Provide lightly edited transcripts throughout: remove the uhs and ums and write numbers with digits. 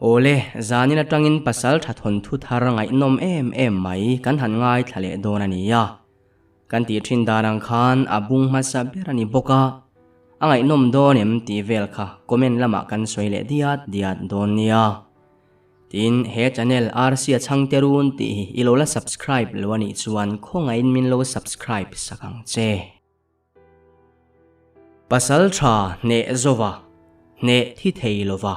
Awle, zanin atangin pasal tha thawnthu thar ngaihnawm em em mai kan han ngaithla leh dawn a nia. Kan tih thin dan ang khan a bung hmasa ber a ni bawk a, a ngaihnawm dawn em tih vel kha comment lamah kan sawi leh diat diat dawn nia. Tin, he channel Rc a chhangte run tih hi i lo la subscribe lo a nih chuan khawngaihin min lo subscribe sak ang che. Pasal tha hneh zova, hneh thi thei lova,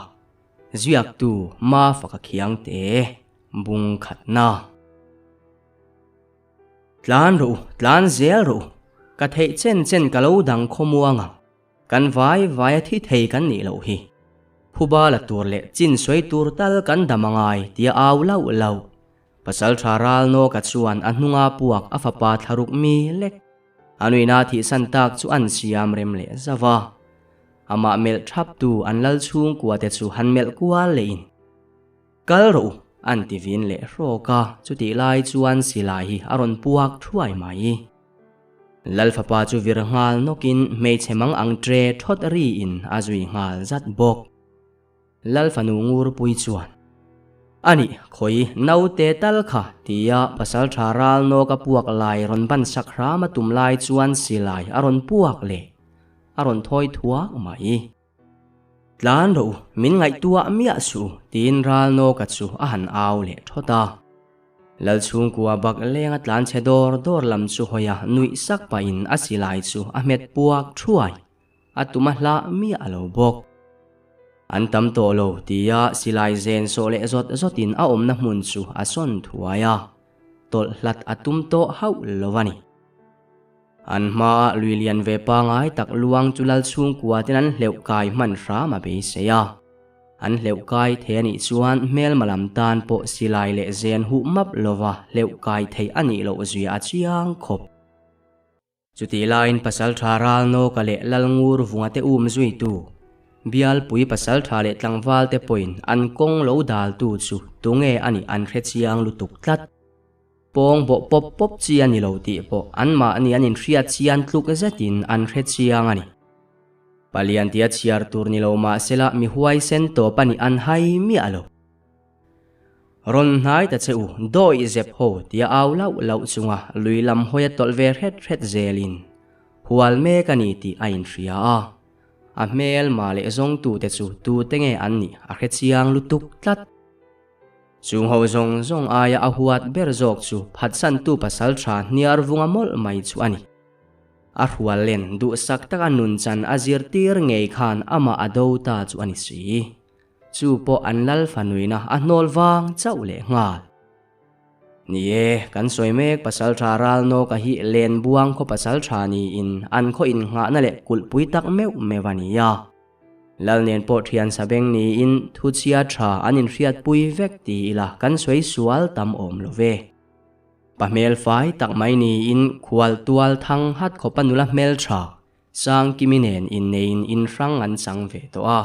ziaktu Mafaka Khiangte, bung khatna. Tlan rawh u, tlan zel rawh u, ka theih chen chen ka lo dang khawmuang ang, kan vai vai a thi thei kan nih loh hi. Phuba la tur leh chin sawi tur tal kan dam angai tia au lauh lauh. Pasal tha ral nawka chuan a hnunga puak a fapa thlaruk mi lek. A nuina thihsan tak chu an siam rem leh zauh a. Amah melh thap tu an lal chhungkua te chu han melh kual leh in. Kal rawh u, an ti vin leh hrawk a, chutih lai chuan silai hi a rawn puak thuai mai. Lal fapa chu vir nghal nawkin hmeichhe mang ang tre thawt riin a zui nghal zat bawk. Lal fanu Ngurpui chuan, A nih, khawi naute tal kha, tia pasaltha ral nawk a puak lai rawn ban sak hram a tum lai chuan silai a rawn puak leh a rawn thawi thuak mai. Tlan rawh u, min ngaihtuah miah suh u, tiin Ralnawka chu a han au leh thawt a. Lalchhungkua bak lenga tlan chhe dawr dawr lam chu hawi a nuih sak pahin a silai chu a hmet puak thuai, a tum a hlah miah lo bawk. An tam tawh lo, tia silai zen sawh leh zawt zawtin a awmna hmun chu a sawn thuai a, tawlh hlat a tum tawh hauh lo a ni. An hmaah lui lian ve pangai tak luang chu lal chhungkua ten an hleuh kai hman hram a beisei a. An hleuh kai thei a nih chuan hmelma lam tan pawh silai leh zen huh map lova hleuh kai theih a nih loh zia a chiang khawp. Chutih laiin pasaltha Ralnawka leh Lalngurvunga te um zuitu, Bialpui pasaltha leh tlangval te pawhin an kawng lo daltu chu tunge a nih an hre chiang lutuk tlat. Pawng bawh pawp pawp chi a ni lo tih pawh anmahni an inhriat chian tluk zetin an hre chiang a ni. Palian tia chhiar tur ni lo mah sela mi huaisen tawp a nih an hai miah lo. Rawn hnai ta che u, dawih zep ho tia au lauh lauh chunga lui lam hawi a tawlh ve hret hret zelin hual mek a ni tih a inhria a. A hmel mah leh zawngtute chu tute nge an nih a hre chiang lutuk tlat. Chung ho zawng zawng aia a huat ber zawk chu phatsantu pasal tha hniar vunga mawlh mai chu a ni. A hrual len duhsak taka nunchan a zirtir ngei khan amah a do ta chu a ni si. Chu pawh an lal fanuina a hnawl vang chauh leh nghal. Ni e, kan sawi mek pasal tha Ralnawka hi Lenbuang khaw pasal tha niin an khaw innghahna leh kulhpui tak meuh meuh a ni a. Lal nen pawh thian sabeng niin thuchhia tha an inhriatpui vek ti ila kan sawi sual tam awm lo ve. Pa hmel fai tak mai niin khual tual thang hat khawpa nula hmel tha Sangkimi nen inneiin inhrang an chang ve tawh a.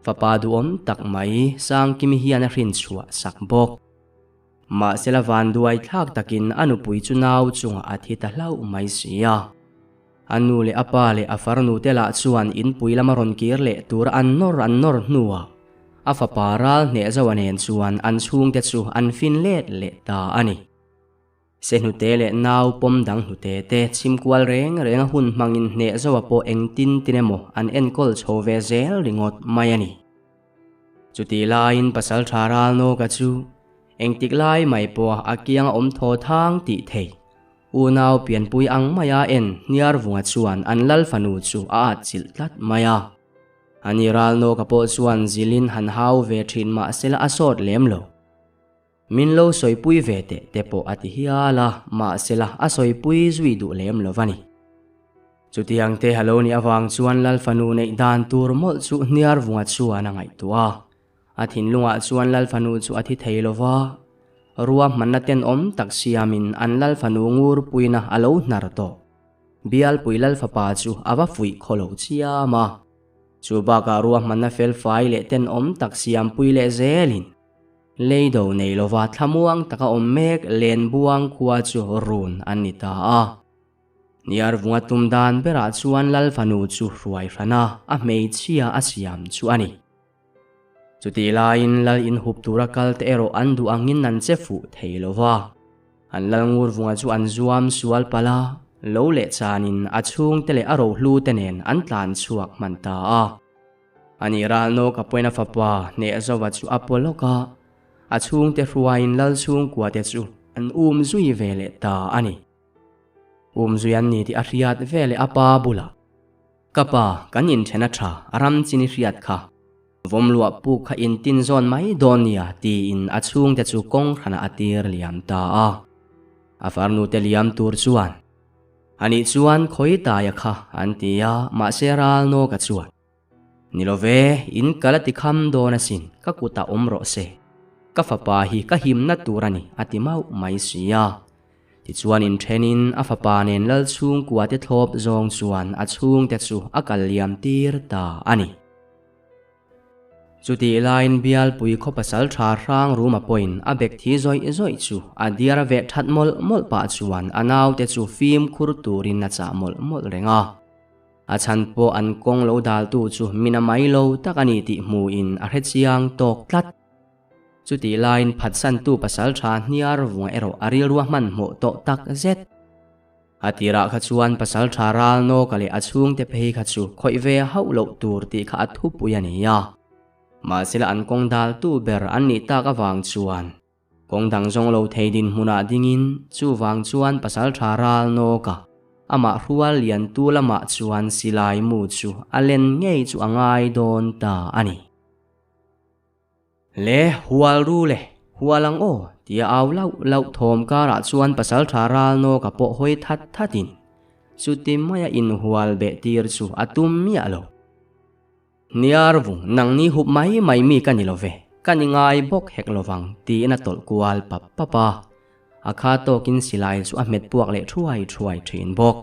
Fapa duhawm tak mai Sangkimi hian a hrinchhuah sak bawk. Mahsela vanduai thlak takin a nupui chu nau chungah a thi ta hlauh mai si a. A nu leh a pa leh a farnu te lah chuan inpui lama rawn kir leh tur an nawr an nawr hnuah a fapa ral hneh zoa nen chuan an chhungte chu an fin let leh ta a ni. Se hnute leh nau pawm dang hnute te chhim kual reng reng a hun hmangin hneh zoa pawh engtin tin emaw an enkawl chho ve zel ringawt mai a ni. Chutih laiin pasalṭha Ralnawka chu engtik lai mai pawha a kiang a awm thaw thang tih thei. Unau pianpui ang maia en Hniarvunga chuan an lal fanu chu a atchilh tlat mai a. Ani Ralnawka pawh chuan zilin han hau ve thin mah sela a sawt lem lo. Min lo sawipui ve teh te pawh a ti hial a, mahsela a sawipui zui duh lem lo va ni. Chutiang te a lo nih avang chuan lal fanu neih dan tur mawlh chu Hniarvunga chuan a ngaihtuah a. A thinlungah chuan lal fanu chu a thi thei lo va, ruahmanna tenawm tak siamin an lal fanu ngurpuina a lo hnar tawh. Bialpui lal fapa chu a va fuih khaw lo chiam a. Chu bakah ruahmanna felfai leh tenawm tak siampui leh zelin leido nei lova thlamuang taka awm mek Lenbuang khua chu run an ni ta a. Niarvunga tum dan berah chuan lal fanu chu hruai hran a, a hmeichhia a siam chu a ni. Chutih laiin lal inhup tura kal te erawh an duh angin an che fuh thei lo va. An lal ngurvunga chu an zuam sual palh a, lo leh chanin a chhungte leh a rohlu te nen an tlan chhuak hman ta a. Ani Ralnawk a pawina fapa Hnehzova chu a paw lawk a, a chhungte hruaiin lal chhungkua te chu an um zui ve leh ta a ni. Um zui an ni tih a hriat ve leh a pa bulah, Ka pa, kan inthen a tha, a ram chin i hriat kha. Vawmluah puk kha intin zawn mai dawn nia tiin a chhungte chu kawng hranah a tir liam ta a. A farnute liam tur chuan, Anih chuan khawi taia kha an ti a, mahse Ralnawka chuan, Ni lo ve, in kal a ti kham dawn asin, ka kutah awm rawh se. Ka fapa hi ka himna tur a ni a ti mauh mai si a. Tichuan inthenin a fapa nen lal chhungkua te thlawp zawng chuan a chhungte chu a kal liam tir ta a ni. Chutih laiin Bialpui khaw pasal tha hrang Ruma pawhin a bek thi zawih zawih chu a diar a veh that mawlh mawlh pah chuan a naute chu fimkhur turin a chah mawlh mawlh reng a. A chhan pawh an kawng lo daltu chu min a mai lo tak a ni tih hmuhin a hrechiang tawk tlat. Chutih laiin phatsantu pasal tha hniar vunga erawh a rilrua hmanhmawh tawh tak zet. A tirah kha chuan pasal tha ral nawka leh a chhungte phei kha chu khawih ve hauh loh tur tih kha a thupui a ni a. Mahsela an kawng daltu ber an nih tak avang chuan kawng dang zawng lo thei dinhmunah dingin chuvang chuan pasal tha ral nawka amah hrual liantu lamah chuan silai mu chu a len ngei chu a ngai dawn ta a ni. Le, hual ru le, hual ang aw, tia au lauh lauh thawm karah chuan pasaltha Ralnawka pawh hawi that thatin chuti maia inhual beh tir chu a tum miah lo. Niarvung, nangni hup mai mai mi ka ni lo ve, ka ni ngai bawk hek lo vang, tiin a tawlh kual pap pap a. A kha tawkin silai chu a hmet puak leh thuai thuai thin bawk.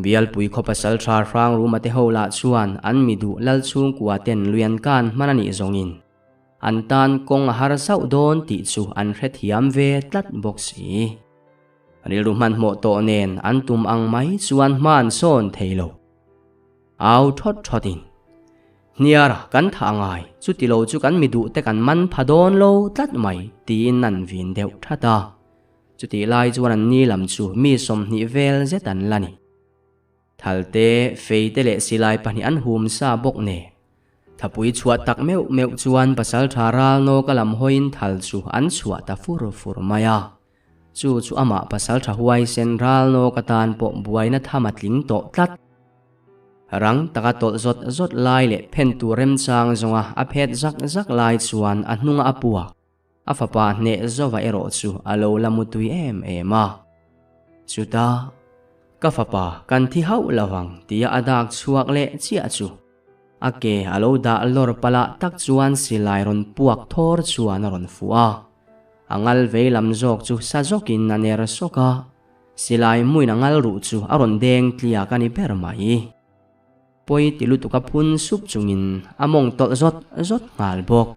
Bialpui khaw pasal tha hrang Ruma te ho lah chuan an mi duh lal chhungkua ten lui an kan hman a nih zawngin an tan kawng a har zauh dawn tih chu an hrethiam ve tlat bawk si. Rilru hmanhmawh tawh nen an tum ang mai chuan hma an sawn thei lo. Au thawt thawtin, Hniara kan thah ngai, chuti lo chu kan mi duh te kan man pha dawn lo tlat mai tiin an vin deuh that a. Chutih lai chuan an ni lam chu mi 20 vel zet an la ni. Thalte, Feite leh silai pahnih an hum sa bawk nen. Thapui chhuah tak meuh meuh chuan pasaltha Ralnawka lam hawiin thal chu an chhuah ta fur fur mai a. Chu chu amah pasaltha huaisen Ralnawka tan pawh buaina tham a tling tawh tlat. Rang taka tawlh zawt zawt lai leh phen tur remchang zawnga a phet zak zak lai chuan a hnunga a puak. A fapa hneh zova erawh chu a lo la mutui em em a. Chutah, Ka fapa, kan thi hauh lo ang tia a dak chhuak leh chiah chu. A ke a lo dah lawr palah tak chuan silai rawn puak thawr chuan a rawn fuh a. A ngal vei lam zawk chu sa zawkin a ner sawk a, silai muin a ngal ruh chu a rawn deng tliak a ni ber mai. Pawi ti lutuk a phun sup chungin a mawng tawlh zawt zawt nghal bawk.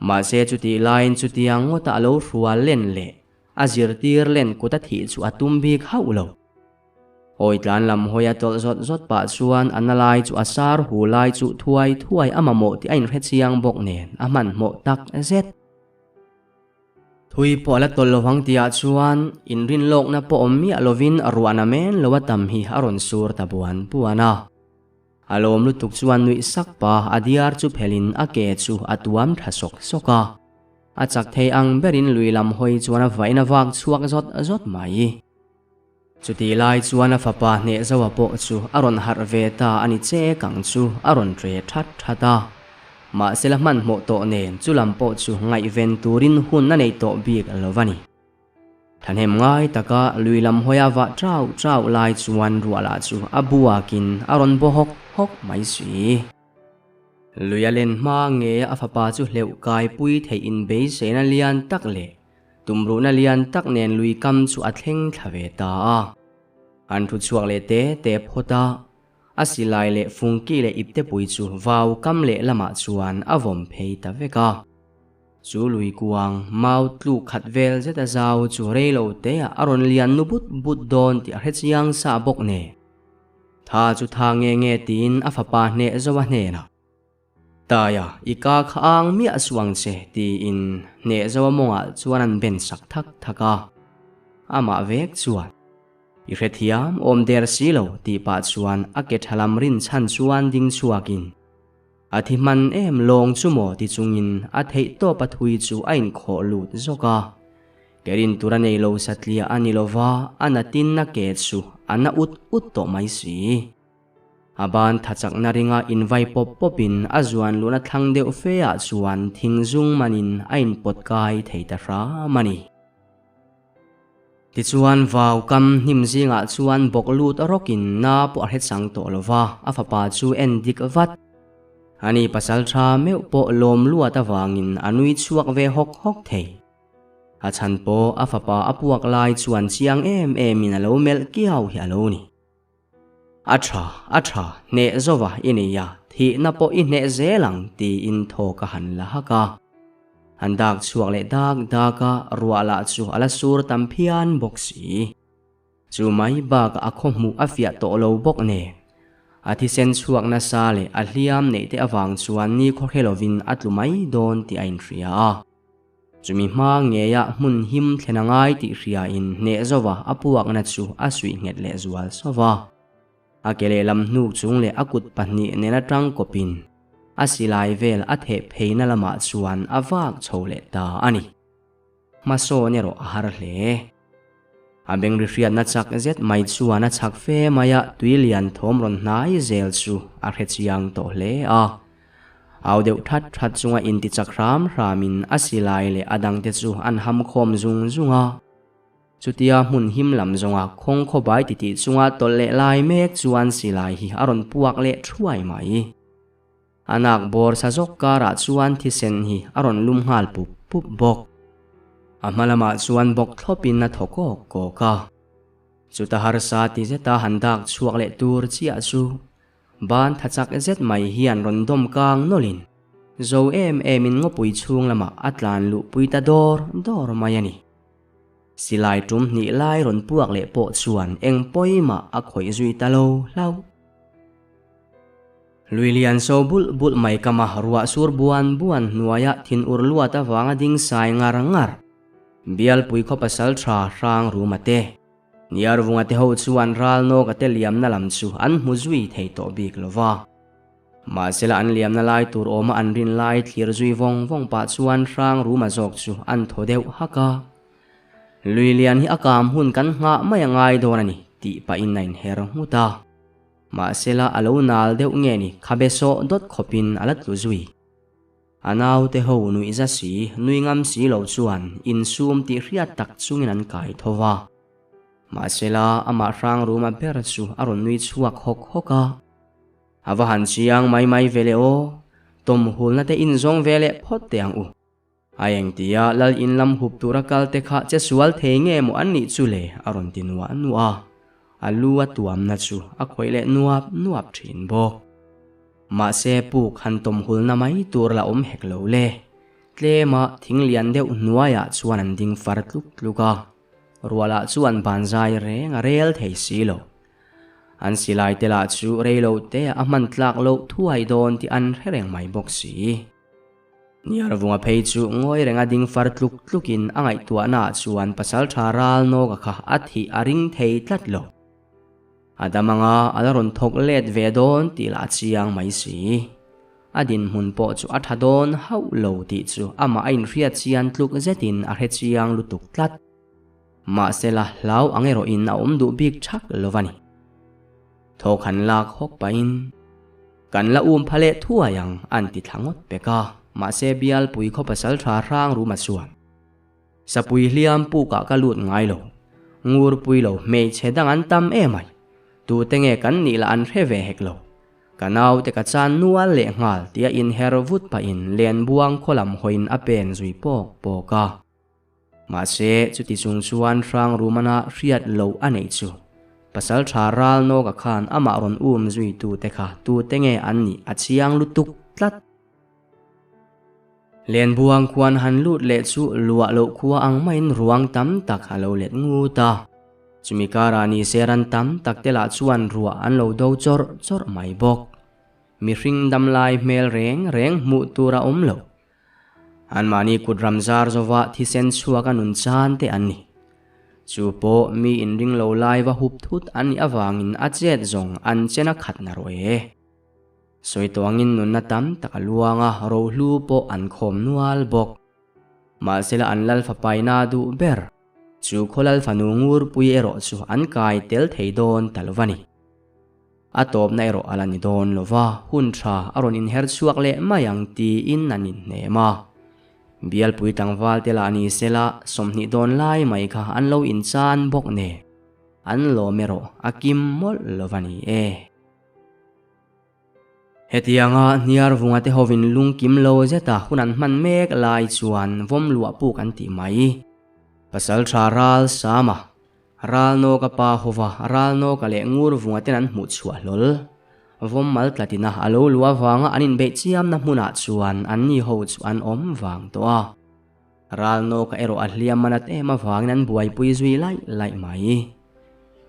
Mahse chutih laiin chutiang ngawta a lo hrual len leh a zirtir len kut a thih chu a tum bik hauh lo. Awi tlan lam hawi a tawlh zawt zawt pah chuan a na lai chu a sar hu lai chu thuai thuai a mamawh tih a inhre chiang bawk nen a hmanhmawh tak zet. Thui pawh a la tawlh lovang tihah chuan inrinlawkna pawh awm miah lovin ruahna men lo a tam hi a rawn sur ta buan buan a. A lawm lutuk chuan nuih sak pa a diar chu phelhin a ke chu a tuam tha sawk sawk a. A chak thei ang berin lui lam hawi chuan a vain a vak chhuak zawt zawt mai. Chutih lai chuan a fapa hneh zoa pawh chu a rawn harh ve ta a ni che kang chu a rawn tre that that a. Mahsela hmanhmawh tawh nen chu lam pawh chu ngaihven turin hun a nei tawh bik lo va ni. Thahnem ngai taka lui lam hawia vah chau chau lai chuan ruah lah chu a buakin a rawn baw hawk hawk mai si. Lui a len hma nge a fapa chu hleuh kaipui theih inbeisena lian tak leh tumruhna lian tak nen lui kam chu a thleng thla ve ta a. An thu chhuak leh te te phawt a, a silai leh fungki leh iptepui chu vau kam leh lamah chuan a vawm phei ta vek a. Chu lui kuang, mau tluk khat vel zet a zau chu rei lo te ah a rawn lian nu but but dawn tih a hre chiang sa bawk nen. Tha chu tha nge nge tiin a fapa hneh zo a hnenah. Taia, i ka kha ang miah suh ang che, tiin Hnehzoa mawngah chuan an ben sak thak thak a. Amah vek chuan, I hrethiam awm der si lo, tih pah chuan a ke tha lam rinchhan chuan ding chhuakin, A thi hman em lawng chu maw ti chungin a theih tawp a thui chu a inkhawh lut zawk a. Ke rin tur a nei lo satliah a ni lova, a natin a ke chu a na ut ut tawh mai si. A ban tha chakna ringa invai pawp pawpin a zuan luhna thlang deuh fe ah chuan thing zung manin a inpawt kai thei ta hram a ni. Tichuan vau kam hnim zingah chuan bawk lut rawkin na pawh a hre chang tawh lo va, a fapa chu en dik vat. Ani pasal tha meuh pawh lawm luat avangin a nui chhuak ve hawk hawk thei. A chhan pawh a fapa a puak lai chuan chiang em emin a lo melh kiau hi a lo ni. A tha, a tha, hneh zova i nei a, thihna pawh i hneh zel ang, tiin thaw ka han la hak a. An dak chhuak leh dak dak a, ruah lah chu a la sur tam phian bawk si. Chu mai bakah a khaw hmuh a fiah tawh lo bawk nen. A thisen chhuak nasa leh a hliam neih te avang chuan ni khaw hre lovin a tlu mai dawn tih a inhria a. Chumi hma ngeia hmun him thlen a ngai tih hriain hneh zova a puakna chu a suih nghet leh zual sauh va. A ke lehlam hnuk chung leh a kut pahnih nena tang kawpin a silai vel a theh pheina lamah chuan a vak chho leh ta a ni. Hmasawn erawh a har hle. A bengri hriatna chak zet mai chuan a chhak fe mai a, tui lian thawm rawn hnai zel chu a hre chiang tawh hle a. Au deuh that that chunga inti chak hram hramin a silai leh a dangte chu an ham khawm zung zung a. Chutia hmun him lam zawnga khawng khawbai titih chunga tawlh leh lai mek chuan silai hi a rawn puak leh thuai mai. A nak bawr sa zawk karah chuan thisen hi a rawn lum nghal pup pup bawk. A hma lamah chuan bawk thlawpin a thaw kawk kawk a. Chuta harsa ti zeta han dak chhuak leh tur chiah chu ban tha chak zet mai hian rawn dawm kang nawlhin zo em emin ngawpui chhung lamah a tlan luh pui ta dawr dawr mai a ni. Silai tum hnih lai rawn puak leh pawh chuan eng pawimah a khawih zui ta lo hlauh. Lui lian so bulh bulh mai kama ruah sur buan buan hnuaia thin ur luat avanga ding sai ngar ngar. Bialpui khaw pasal tha hrang ruma te, Niarvunga te ho chuan ral nawka te liamna lam chu an hmu zui thei tawh bik lo va. Mahsela an liamna lai tur awma an rin lai thlir zui vawng vawng pah chuan hrang ruma zawk chu an thaw deuh hak a. Lui lian hi a kam hun kan nghah mai a ngai dawn a ni tih pahin a inher nghut a. Mahsela a lo nal deuh nge ni khabe sawh dawt khawpin a la tlu zui. A naute ho nuih za si, nui ngam si lo chuan insum tih hriat tak chungin an kai tho va. Mahsela amah hrang ruma ber chu a rawn nui chhuak hawk hawk a. A va han chiang mai mai ve le aw, tawmhulna te inzawng ve leh phawt teh ang u. A engtia lal in lam hup tura kal te kha che sual thei nge maw an nih chu le? a rawn ti nuah nuah a, a lu a tuamna chu a khawih leh nuap nuap thin bawk. Mahse puk han tawmhulna mai tur la awm hek lo le. Tlema thing lian deuh hnuaiah chuan an ding far tluk tluk a, ruahlah chuan banzai reng a rel thei si lo. An silai te lah chu rei lo te a hman tlak loh thuai dawn tih an hre reng mai bawk si. Niarvunga phei chu ngawi renga ding far tluk tlukin a ngaihtuahnaah chuan pasaltha ral nawka kha a thih a ring thei tlat lo. A dam anga a la rawn thawk let ve dawn tih lah a chiang mai si. A dinhmun pawh chu a tha dawn hauh lo tih chu amah a inhriat chian tluk zetin a hre chiang lutuk tlat. Mahsela hlau ang erawhin a awm duh bik thak lo va ni. Thawk han lak hawk pahin, Kan la um pha leh thuai ang, an ti thla ngawt pek a, mahse bialpui khaw pasal tha hrang ruma chuan, Sapui hliam pukah ka lut ngai lo, ngurpui lo hmeichhe dang an tam em ai, tute nge kan nih lah an hre ve hek lo, ka naute ka chan nual leh nghal tia inher vut pahin lenbuang khaw lam hawiin a pen zui pawk pawk a. Mahse, chuti chung chuan hrang rumana hriat loh a neih chu. Pasaltha ral nawka khan amah rawn um zuitute kha tute nge an nih a chiang lutuk tlat. Lenbuang khuan han lut leh chu luah loh khua ang maiin ruang tam tak a lo let ngut a. Chumi karah ni se ran tam tak te lah chuan ruah an lo do chawrh chawrh mai bawk. Mihring damlai hmel reng reng hmuh tur a awm lo. Anmahni kut ram zar zova thisen chhuak a nun chan te an ni. Chu pawh mi inring lo lai va hup thut an nih avangin a chet zawng an chen a khat na rawh e. Sawi tawngin nunna tam tak a luang a, rohlu pawh an khawm nual bawk. Mahsela an lal fapaina duh ber, chu khaw lal fanu ngurpui erawh chu an kai tel thei dawn ta lo va ni. A tawpna erawh a la ni dawn lo va, hun tha a rawn inher chhuak leh mai ang tiin an inhnem a. Bialpui tlangval te lah ni sela 20 dawn lai mai kha an lo inchan bawk nen, an lawm erawh a kim mawlh lo va ni e. Hetianga hniar vunga te hovin lungkim lo zeta hun an hman mek lai chuan vawm luah puk an tih mai. Pasaltha ral Sama Ralnawka pa hova Ralnawka leh Ngurvunga ten an hmuh chhuah hlawl. Vawm mal tlatina a lo luh avanga an inbeih chiamna hmunah chuan anni ho chu an awm vang tawh a. Ralnawka erawh a hliam a nat em avangin an buaipui zui laih laih mai.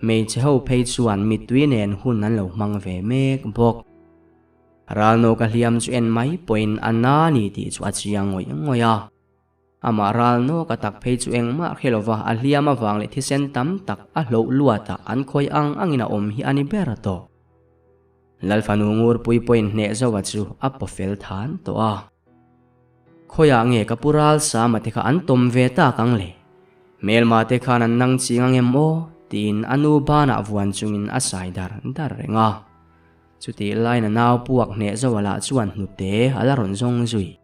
Hmeichhe ho phei chuan mittui nen hun an lo hmang ve mek bawk. Ralnawka hliam chu en mai pawhin a na ni tih chu a chiang ngawih ngawih a. Amah ral nawk a tak phei chu engmah hre lova a hliam avang leh thisen tam tak a hloh luatah an khawi ang angin a awm hi a ni ber tawh. Lalfanu Ngurpui pawhin hneh zauha chu a paw fel than tawh a. Khawiah nge ka pu ral Sama te kha an tawm ve tak ang le? Hmelma te khan an nang ching ang em aw? tiin a nu banah vuan chungin a sai dar dar reng a. Chutih laiin a nau puak hneh zauha lah chuan hnute a la rawn zawng zui.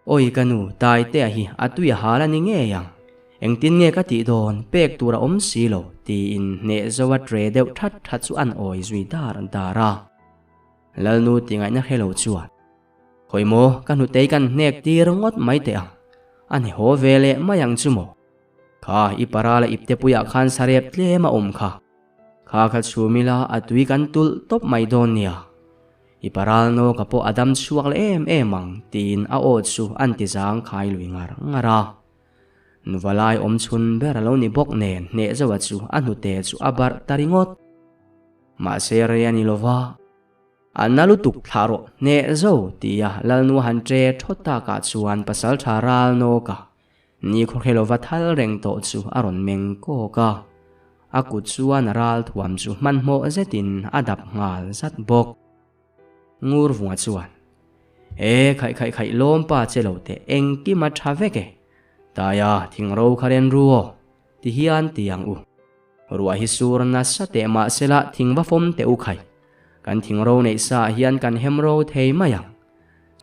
Awi ka nu, Taitea hi a tui a hal a ni ngei ang. Engtin nge ka tih dawn, pek tur a awm si lo, tiin hneh zo a tre deuh that that chu an awi zui dar dar a. Lalnu ti ngaihna hre lo chuan, Khawi maw, ka hnutei kan hnek tir ngawt mai teh ang, a hne haw ve leh mai ang chu maw? Kha, i parala iptepuiah khan sarep tlem a awm kha. Kha kha chhum ila a tui kan tulh tawp mai dawn nia. I paral nawka pawh a dam chhuak leh em em ang tiin a aw chu an ti zang khai lui ngar ngar a. Nuvalai awm chhun ber a lo ni bawk nen hneh zauha chu a hnute chu a barh ta ringawt. Mahse rei a ni lova. A na lutuk thlah rawh hneh zo tia Lalnu han ṭe ṭhawt takah chuan pasalṭha ral nawka Ni khawhre lova thal reng tawh chu a rawn meng kawk a, a kut chuan a ral thuam chu hmanhmawh zetin a dap nghal zat bawk. Ngurvunga chuan, E khaih khaih khaih lawm pa che lo teh engkim a tha vek e, Taia thingro kha ren ru aw, ti hian ti ang u. Ruah hi sur nasa teh mahsela thing va fawm teh u khai, kan thingro neih sa ah hian kan hem ro thei mai ang.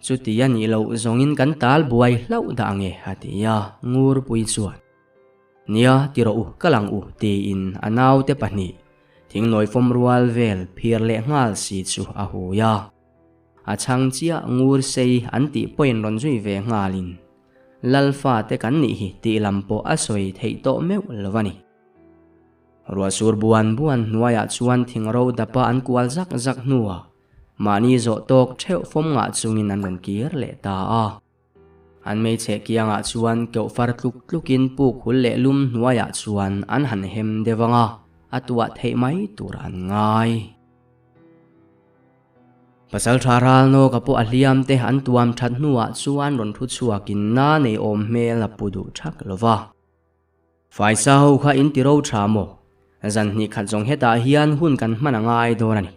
Chuti a nih loh zawngin kan tal buai hlauh dah nge a ti a, Ngurpui chuan, Nia, ti rawh u, ka lang u, tiin a naute pahnih thingnawi fawm rual vel phir leh nghal si chu a hui a. A chhang chiah Ngur sei an tih pawhin rawn zui ve nghalin, Lalfa te kan nih hi tih lam pawh a sawi theih tawh meuh lo a ni. Ruahsur buan buan hnuaiah chuan thingro dapa an kual zak zak hnuah Mahni zawh tawk theuh fawm ngah chungin an rawn kir leh ta a. An hmeichhe kiangah chuan keuh far tluk tlukin puk hul leh lum hnuaiah chuan an han hem deuh ang a, a tuah theih mai tur an ngai. Pasaltha Ralnawka pawh a hliam te an tuam that hnuah chuan rawn thu chhuakin na nei awm hmel a pu duh thak lo va. Faisa ho kha in ti ro tha maw? Zan hnih khat zawng hetah hian hun kan hman a ngai dawn a ni.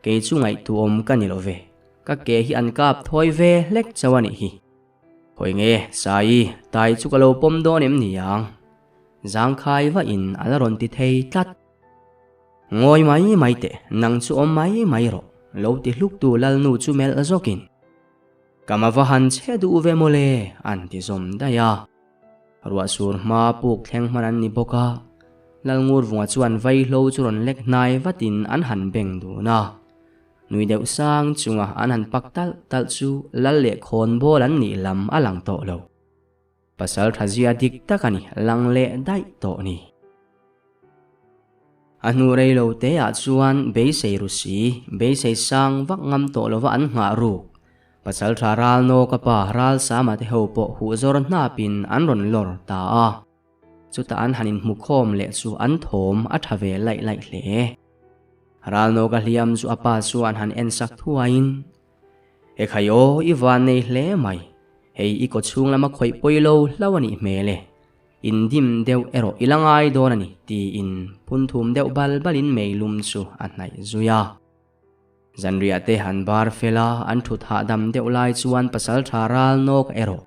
Kei chu ngaihtuahawm ka ni lo ve. Ka ke hi an kap thawi ve hlek chauh a nih hi. Khawi nge, Saii, tai chu ka lo pawm dawn em ni ang? Zangkhai vahin a la rawn ti thei tlat. Ngawi mai mai teh, nang chu awm mai mai rawh, lo ti hluktu Lalnu chu melh zawkin. Ka ma va han chhe duh ve mawle, an ti zawm daih a. Ruah sur hma puk thleng hman an ni bawk a, Lalngurvunga chuan vaihlo chu rawn lek hnai vatin an han beng dun a. Nui deuh sang chunga an han pak talh talh chu Lal leh khawnbawl an nih lam a lang tawh lo. Pasal tha zia dik tak a ni, lang leh daih tawh ni. A hnu rei lo te ah chuan beisei ru si, beisei sang vak ngam tawh lova an nghah ruk. Pasal tha ral nawk a pa ral sama te ho pawh huh zawr hnapin an rawn lawr ta a. Chutah an han inhmu khawm leh chu an thawm a tha ve laih laih hle. Ralnawka hliam chu a pa chuan han en sak thuaiin, Ekhai aw, i van nei hle mai, hei i kawchhung lama khawih pawi lo hlau a nih hmel e, indim deuh erawh i la ngai dawn a ni, tiin phun thum deuh bal balin meilum chu a hnaih zui a. Zanriah te an bar fel a, an thut hahdam deuh lai chuan pasaltha Ralnawk erawh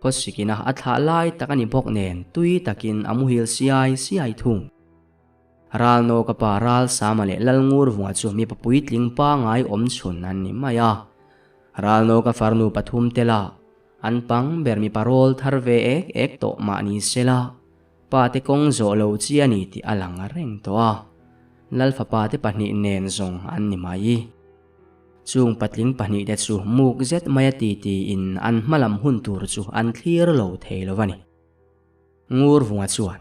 khawsikina a thlah lai tak a ni bawk nen tui takin a muhil siai siai thung. Ralnawka pa Ralsama leh Lalngurvunga chu mipa puitling pangai awm chhun an ni mai a. Ralnawka farnu pathum te lah an pang ber mipa rawl thar ve ek ek tawh mah ni sela, pa te kawng zawh lo chi a ni tih a lang reng tawh a. Lalfapa te pahnih nen zawng an ni mai. Chung patling pahnih te chu muk zet maia titiin an hmalam hun tur chu an thlir lo thei lo a ni. Ngurvunga chuan,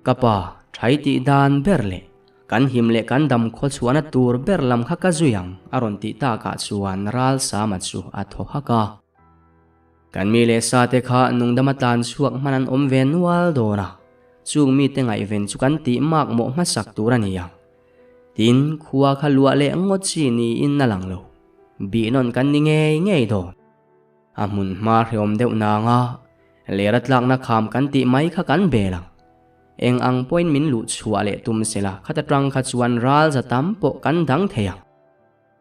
Ka pa, thai tih dan ber leh kan him leh kan dam khaw chhuahna tur ber lam kha ka zui ang, a rawn tih takah chuan Ralsama chu a thaw hak a. Kan mi leh sa te kha nungdama tlan chhuak hman an awm ve nual dawn a, chung mite ngaihven chu kan tih mak mawh hmasak tur a ni ang. Tin, khua kha luah leh ngawt chi niin a lang lo. Bih nawn kan ni ngei ngei dawn. A hmun hma hreawm deuh nanga lera tlakna kham kan tih mai kha kan bel ang. Eng ang pawhin min luh chhuah leh tum sela khata tang kha chuan ral za tam pawh kan dang thei ang.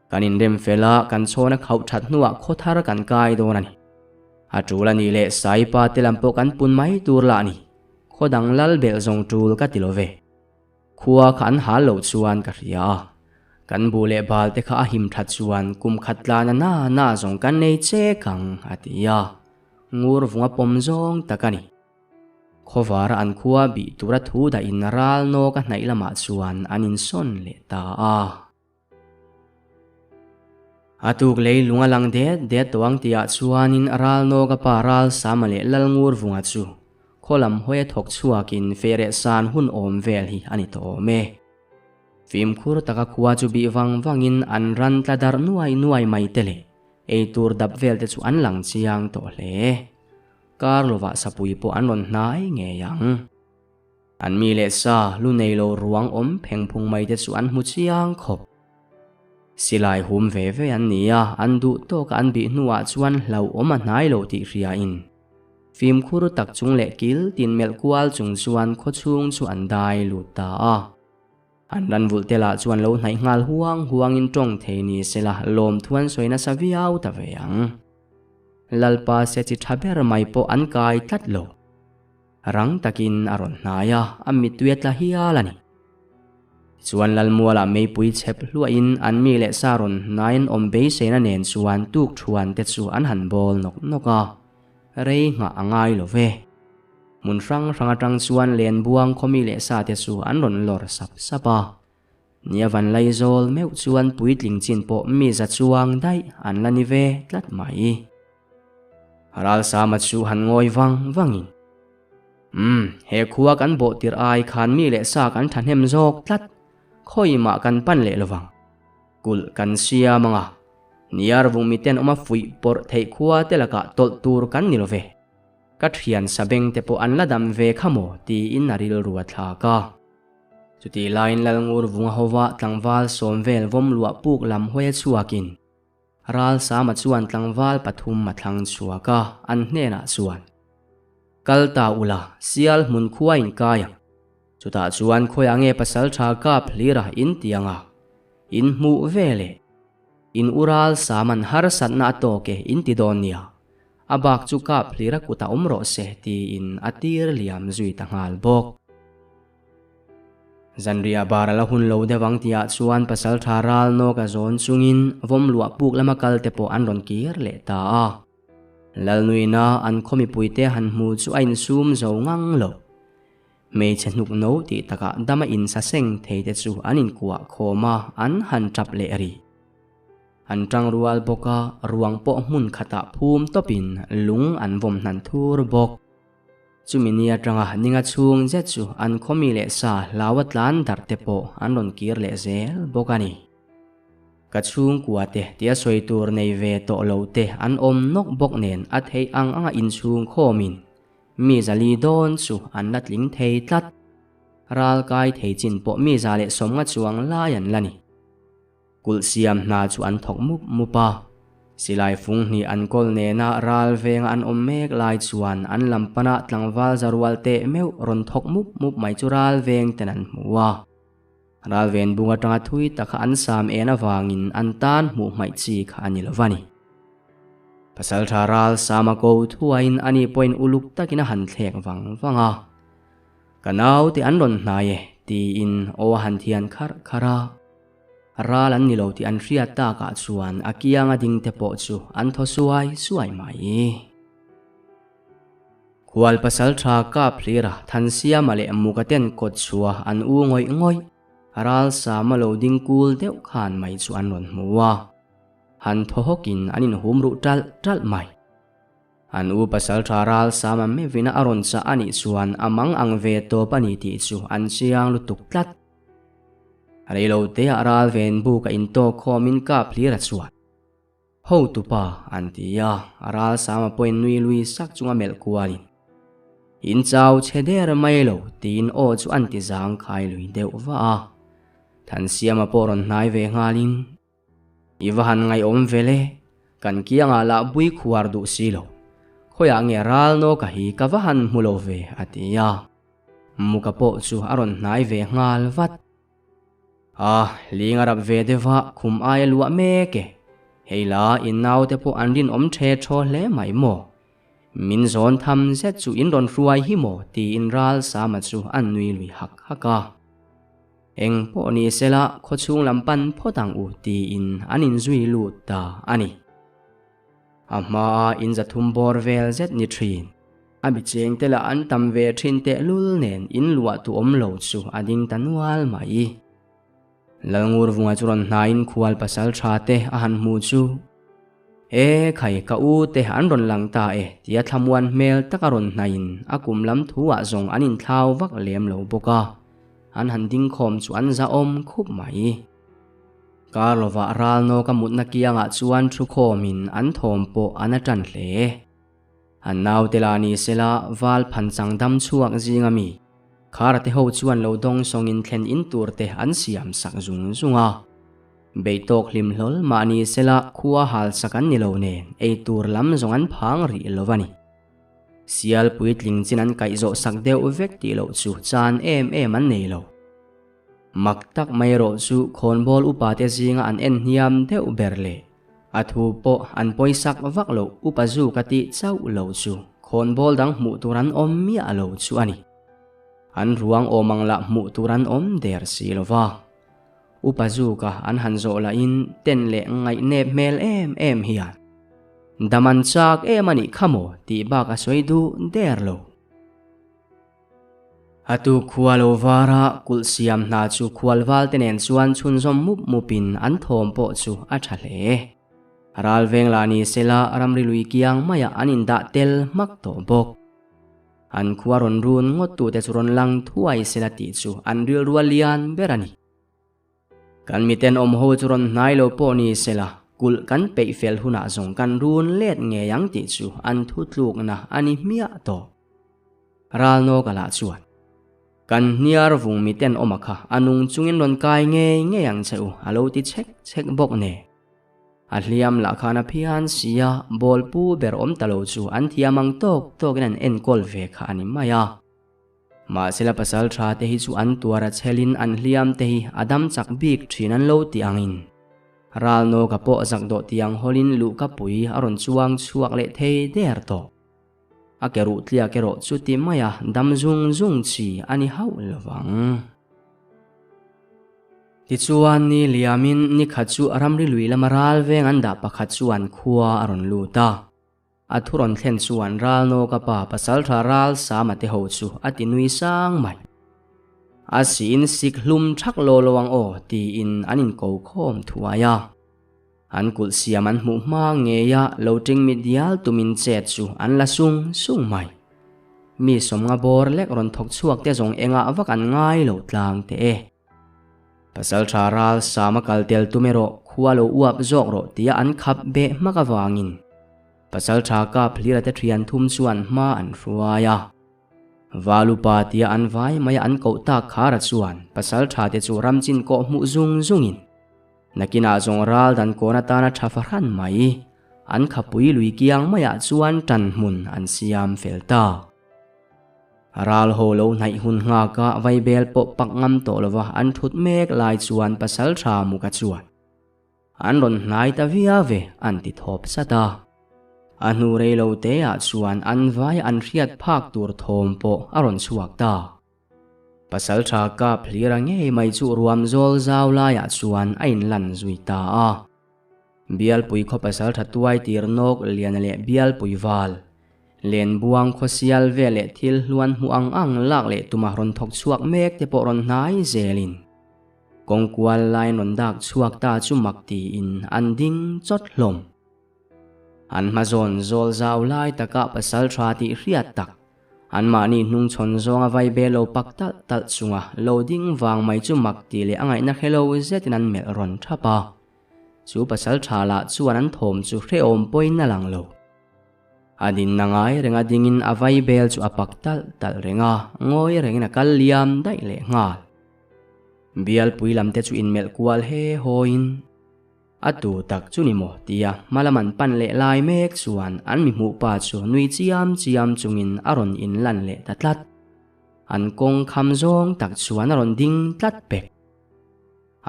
Kan inrem fel a, kan chhawna khauh that hnuah khaw thar kan kai dawn a ni. A tul a nih leh Saipa te lam pawh kan pun mai tur lah a ni. Khaw dang lal belh zawng tul ka ti lo ve. Khua kha an hal loh chuan ka hria a, kan buh leh bal te kha a him that chuan kum khat tlana na na zawng kan nei chek ang, a ti a, ngur vunga pawm zawng tak a ni. Khawvara an khua bih tura thu dahin ral nawk a hnaih lamah chuan an insawn leh ta a. A tuk lei lung a lang det det tawh ang tihah chuanin Ralnawka pa Ralsama leh Lalngurvunga chu khaw lam hawi a thawk chhuakin fehreh san hun awm vel hi a ni tawh awm e. Fimkhur taka khua chu bih vang vangin an ran tla darh nuai nuai mai te leh eitur dap vel te chu an lang chiang tawh hle. Kar lovah sapui pawh an rawn hnai ngei ang. An mi leh sa lu nei lo ruang awm pheng phung mai te chu an hmu chiang khawp. Silai hum ve ve an ni a, an duh tawka an bih hnuah chuan hlauhawm a hnai lo tih hriain fimkhur tak chung leh kil tin melh kual chung chuan khawchhung chu an dai lut ta a. An ran vulh te lah chuan lo hnaih nghal huang huangin tawng thei ni sela lawmthu an sawi nasa viau ta ve ang. Lalpa se chi tha ber mai pawh an kai tlat lo. Rang takin a rawn hnai a, a mittui a tla hial a ni. Tichuan Lalmualah meipui chhep hluahin an mi leh sa rawn hnaiin awm beiseina nen chuan tuk thuan te chu an han bawl nawk nawk a, rei nghah a ngai lo ve. Hmun hrang hrang atang chuan Lenbuang khaw mi leh sa te chu an rawn lawr sap sap a. Nia van Laizawl meuh chuan puitling chin pawh mi za chuang daih an la ni ve tlat mai. Ralsama chu han ngawi vang vangin, Umm, he khua kan bawh tirh ai khan mi leh sa kan thahnem zawk tlat, khawimah kan pan leh lovang. Kulh kan siam anga, niar vung miten awma fuih pawrh theih khua te lakah tawlh tur kan ni love. Ka thian sabeng te pawh an la dam ve kha maw tiin a rilru a thlak a. Chutih laiin Lalngur vunga hova tlangval sawm vel vawm luah puk lam hawi a chhuakin, Ralsama chuan tlangval pathum a thlang chhuak a, an hnenah chuan, Kal ta ula, sial hmun khua in kai ang. Chutah chuan khawiah nge pasaltha kap hlira in ti ang a, in hmuh ve le. In u Ralsama'n harsatna a tawk e in ti dawn nia, a bak chu kap hlira kutah awm rawh se tiin a tir liam zui ta nghal bawk. Zanriah bar a la hun lo deuh ang tihah chuan pasaltha ral nawk a zawn chungin vawm luah puk lama kal te pawh an rawn kir leh ta a. Lalnuina an khaw mipuite han hmu chu a insum zo ngang lo. Hmeichhe hnuk no tih takah dama insa seng thei te chu an inkuah khawm a, an han tap leh rih. An tang rual bawk a, ruang pawh hmun khatah phum tawpin lung an vawm hnan thur bawk. Chumi ni atanga ninga chhung zet chu an khawmi leh sa hlaua tlan darh te pawh an rawn kir leh zel bawk a ni. Ka chhungkua te tia sawi tur nei ve tawh lo te an awm nawk bawk nen a theih ang anga inchhung khawmin mi zali dawn chu an la tling thei tlat. Ral kai thei chin pawh mi 150 chuang lai an la ni. Kulh siam hna chu an thawk mup mup a. Silai fung hnih an kawl nena ral venga an awm mek lai chuan an lam pana tlangval za rual teh meuh rawn thawk mup mup mai chu ral veng ten an hmu a. Ral ven bung atanga thui tak kha an sam en avangin an tan hmuh hmaih chi kha a ni lo va ni. Pasaltha ral sama ko thuaiin ani pawhin uluk takin a han thlek vang vang a. Ka naute an rawn hnai e, tiin aw a han thian kharh kharh a. Ral an ni lo tih an hriat takah chuan a kianga ding te pawh chu an thaw suai suai mai. Khual pasaltha kap hlira Thansiama leh Mukaten kawt chhuah an u ngawih ngawih, ral sama lo ding kul deuh khan mai chu an rawn hmu a. Han thaw hawkin an inhum ruh ṭalh ṭalh mai. An u pasalṭha ral sama meuhina a rawn chah a nih chuan a mang ang ve tawp a ni tih chu an chiang lutuk tlat. Reilo teah ral ven buk a intawk khawmin kap hlir a chhuat. Hotupa an ti a, ral sama pawhin nui lui sak chunga melh kualin, In chau chhe der mai lo tiin aw chu an ti zang khai lui deuh va a. Thansiama pawh rawn hnai ve nghalin, I va han ngaihawm vel e, kan kiangah lah bui khuar duh si lo. Khawiah nge ral nawka hi ka va han hmu lo ve a ti a. Muka pawh chu a rawn hnai ve nghal vat. A, ling a rap ve deuh a, khum aia luah mek e. Hei la, i naute pawh an rinawm ṭhe ṭhaw hle mai maw? Min zawn tham zet chu in rawn hruai hi maw? tiin ral Sama chu a nui lui hak hak a. Eng pawh ni sela khawchhung lam pan phawt ang u tiin an inzui lut ta a ni. A hmaa in zathum bawr vel zet ni thin. A mi chengte lah an tam ve thin tehlul nen in luah tu awm lo chu a ding ta nual mai. Lalngurvunga chu rawn hnaiin khual pasal tha te a han hmu chu, E khai ka u te an rawn lang ta e tia thlamuan hmel taka rawn hnaiin a kum lam thu ah zawng an inthlau vak lem lo bawk a, an han ding khawm chu an zahawm khup mai. Kar lovah ralnawka mutna kiangah chuan thu khawmin an thawm pawh an a tan hle. An naute lah ni sela val phan chang dam chhuak zinga mi Khara te ho chuan lo dawng sawngin thlen in tur te an siam sak zung zung a. Beitawk hlim hlawl mahni sela khua hal sak an ni lo nen ei tur lam zawng an phang rih lo a ni. Sial puitling chin an kaih zawh sak deuh vek tih loh chu chan em em an nei lo. Mak tak mai erawh chu khawnbawl upa te zinga an en hniam deuh ber leh a thu pawh an pawisak vak loh upa zu ka tih chauh lo chu khawnbawl dang hmuh tur an awm miah lo chu a ni. An ruang awm ang lah hmuh tur an awm der si lo va. Upa zuka an han zawh lahin ten leh ngaihnep hmel em em hian dam an chak em a nih kha maw tih bak a sawi duh der lo. A tu khua lo vara kulh siam hna chu khualval te nen chuan chhunzawm mup mupin an thawm pawh chu a tha hle. Ral veng lah ni sela ramri lui kiang maiah an indah tel hmak tawh bawk. An khua rawn run ngawt tute chu rawn lang thuai sela tih chu an rilru a lian ber a ni. Kan miten awm ho chu rawn hnai lo pawh ni sela, kulh kan peih fel hunah zawng kan run let ngei ang tih chu an thutlukna a ni hmiah tawh. Ralnawka lah chuan, Kan hniar vung miten awma kha a nung chungin rawn kai ngei ngei ang che u a lo ti chhek chhek bawk nen. A hliam lah khan a phian si a, ball pu ber awm ta lo chu an thiam ang tawk tawkin an enkawl ve kha a ni mai a. Mahsela pasal tha te hi chu an tuar a chhelin an hliam te hi a dam chak bik thin an lo ti angin Ralnawka pawh zak dawh tiang hawlin luhka pui a rawn chuang chhuak leh thei der tawh. A ke ruh tliak erawh chu ti maia dam zung zung chi a ni hauh lo vang. Tichuan ni liamin ni khat chu ramri lui lama ral veng an dah pakhat chuan khua a rawn lut a. A thu rawn thlen chuan Ralnawka pa pasaltha ral Sama te ho chu a ti nui sang mai. A siin sik hlum thak lo lo ang aw tiin an inko khawm thuai a. An kulh siam an hmuh hma ngeia lo ṭing mi dial tumin chet chu an la sung sung mai. Mi sawmnga bawr lek rawn thawk chhuak te zawng engah vak an ngai lo tlang teh e. Pasalṭha ral Sama kal tel tum erawh khua lo uap zawk rawh tia an khap beh hmak avangin Pasalṭha kap hlira te ṭhian thum chuan hma an hruai a. Valupa tia an vai maia an koh tak khara chuan Pasalṭha te chu ramchin kawh hmuh zung zungin. Nakinah zawng ral dan kawn atana tha fahran mai, an khapui lui kiang maiah chuan tan hmun an siam fel ta. Ral ho lo hnaih hun nghaka vaibel pawh pak ngam tawh lova an thut mek lai chuan pasaltha Muka chuan an rawn hnai ta viau ve an ti thawp sat a. A hnu rei lo teah chuan an vai an hriat phak tur thawm pawh a rawn chhuak ta. Pasaltha kap hlira ngei mai chu ruam zawl zau laiah chuan a inlan zui ta a. Bialpui khaw pasaltha tuai tir nawk liana leh bialpui val, lenbuang khawsial vel leh thil hluan hmuh ang ang lak leh tuma rawn thawk chhuak mek te pawh rawn hnai zelin kawngkual lain rawn dak chhuak ta chu mak tiin an ding chawt hlawm. An hmazawn zawl zau lai takah pasaltha tih hriat tak Anmahni hnungchhawn zawnga vai be lo pak talh talh chunga lo ding vang mai chu mak tih leh a ngaihna hre lo zetin an melh rawn thap a. Chu pasal tha lah chuan an thawm chu hrehawm pawhin a lang lo. A dinna ngai renga dingin a vai bel chu a pak talh talh reng a, ngawi rengin a kal liam daih leh nghal. Bialpui lamte chu inmelh kual he hawiin. A tu tak chu ni maw? tia hmalam an pan leh lai mek chuan an mi hmuh pa chu nui chiam chiam chungin a rawn inlan leh ta tlat. An kawng kham zawng tak chuan a rawn ding tlat pek.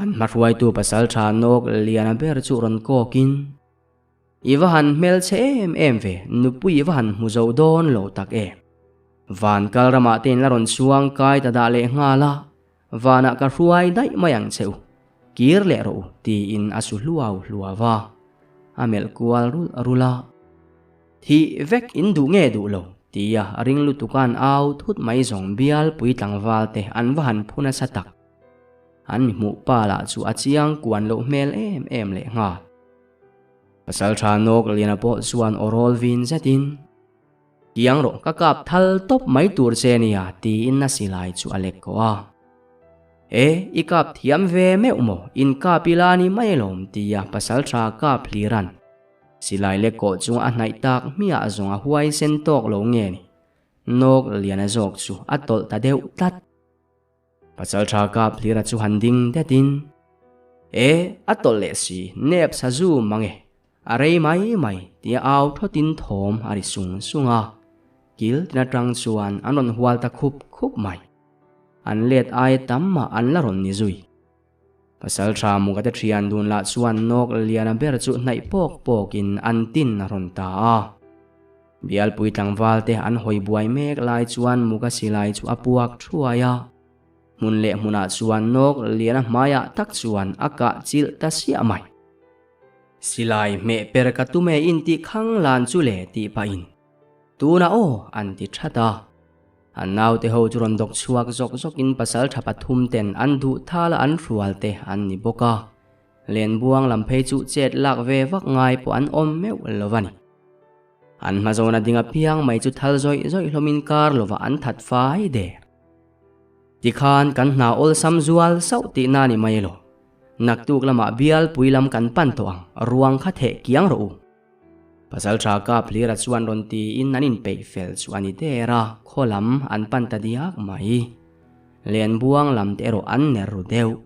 An hmahruaitu pasaltha nawk liana ber chu rawn kawkin, I va han hmel che em em ve, nupui i va han hmu zo dawn lo tak e. Van kal ramah te in la rawn chuang kai ta dah leh nghal a, vanah ka hruai daih mai ang che u, kir leh rawh u tiin a su hluau hluau a, a melh kual rulh rulh a. Thih vek in duh nge duh lo tia ring lutuka'n au thut mai zawng bialpui tlangval te an va han phu nasa tak. An mi hmuh pa lah chu a chiang kuan loh hmel em em leh nghal. Pasaltha nawk liana pawh chuan aw rawl vin zetin, Kiang rawh ka kap thal tawp mai tur che nia tiin a silai chu a lek kawh a. E, i kap thiam ve meuh maw, in kap ila ni mai alawm tia pasaltha kap hliran silai lek kawh chung a hnaih tak hmiah zawng a huaisen tawk lo nge ni, nawk liana zawk chu a tawlh ta deuh tlat. Pasaltha kap hlira chu han ding detin, E, a tawlh leh si, nep sa zu mang e, a rei mai mai, tia au thawtin thawm a ri sung sung a. Kil tin atang chuan an rawn hual ta khup khup mai. An let aia tam mah an la rawn ni zui. Pasaltha Mukate thian dun lah chuan nawk liana ber chu hnaih pawk pawkin an tin a rawn ta a. Bialpui tlangval te an hawi buai mek lai chuan Muka silai chu a puak thuai a. Hmun leh hmunah chuan nawk liana hmaiah tak chuan a kah chilh ta siah mai. Silai hmeh per ka tum e intih khang lan chu le tih pahin Tunah aw an ti that a. An naute ho chu rawn dawk chhuak zawk zawkin pasaltha pathum ten an duh thal a an hrual te an ni bawk a. Lenbuang lam phei chu chet lak ve vak ngai pawh an awm meuh lo a ni. An hmazawna ding apiang mai chu thal zawih zawih hlawmin kar lovah an that fai der. Tikhan kan hna awlsam zual sauh tihna ni mai elaw. Naktuk lamah bialpui lam kan pan tawh ang, ruang kha theh kiang rawh u. Pasaltha kap hlira chuan rawn tiin an inpeih fel chu a ni der a, khaw lam an pan ta diak mai. Lenbuang lam te erawh an ner ru deuh.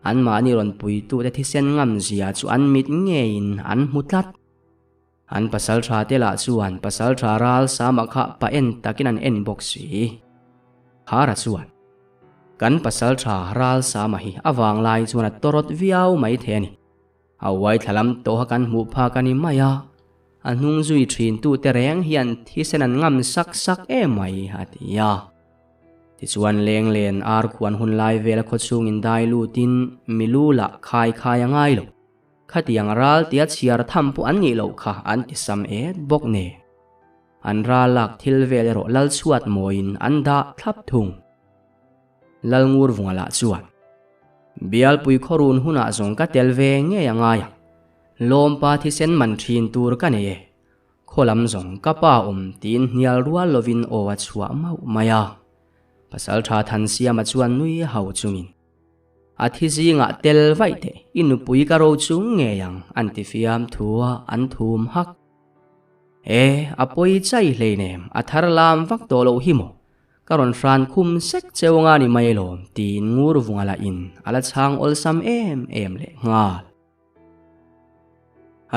Anmahni rawn puitute thisen ngam zia chu an mit ngeiin an hmu tlat. An pasaltha te lah chuan pasaltha ral sama kha pa en takin an en bawk si. Khara chuan, Kan pasaltha ral sama hi a vanglai chuan a tawrawt viau mai thei a ni. A uai thla lam tawha kan hmuh phak a ni mai a, a hnung zui thin tute reng hian thisen an ngam sak sak em mai, a ti a. Tichuan lenglen ar khuan hun lai vela khawchhungin dai lutin milu lah khai khai a ngai lo. Khatiang ral tia chhiar tham pawh an nih loh kha an ti sam et bawk nen. An ral lak thil vel erawh lal chhuat mawiin an dah thlap thung. Lalngurvunga lah chuan, Bialpui khawrun hunah zawng ka tel ve ngei a ngai ang. Lawmpa thisen man thin tur ka nei e. Khaw lam zawng ka pa awm tiin hnial rual lovin aw a chhuah mauh mai a. Pasaltha Thansiama chuan nui hau chungin, A thi zingah tel vaih teh, i nupui ka ro chung ngei ang an ti fiam thu a, an thum hak. E, a pawi chai hleinem, a thar lam vak tawh loh hi maw? Ka rawn hran khum sek cheu anga ni mai alawm tiin ngur vunga lah in a la chhang awlsam em em leh nghal.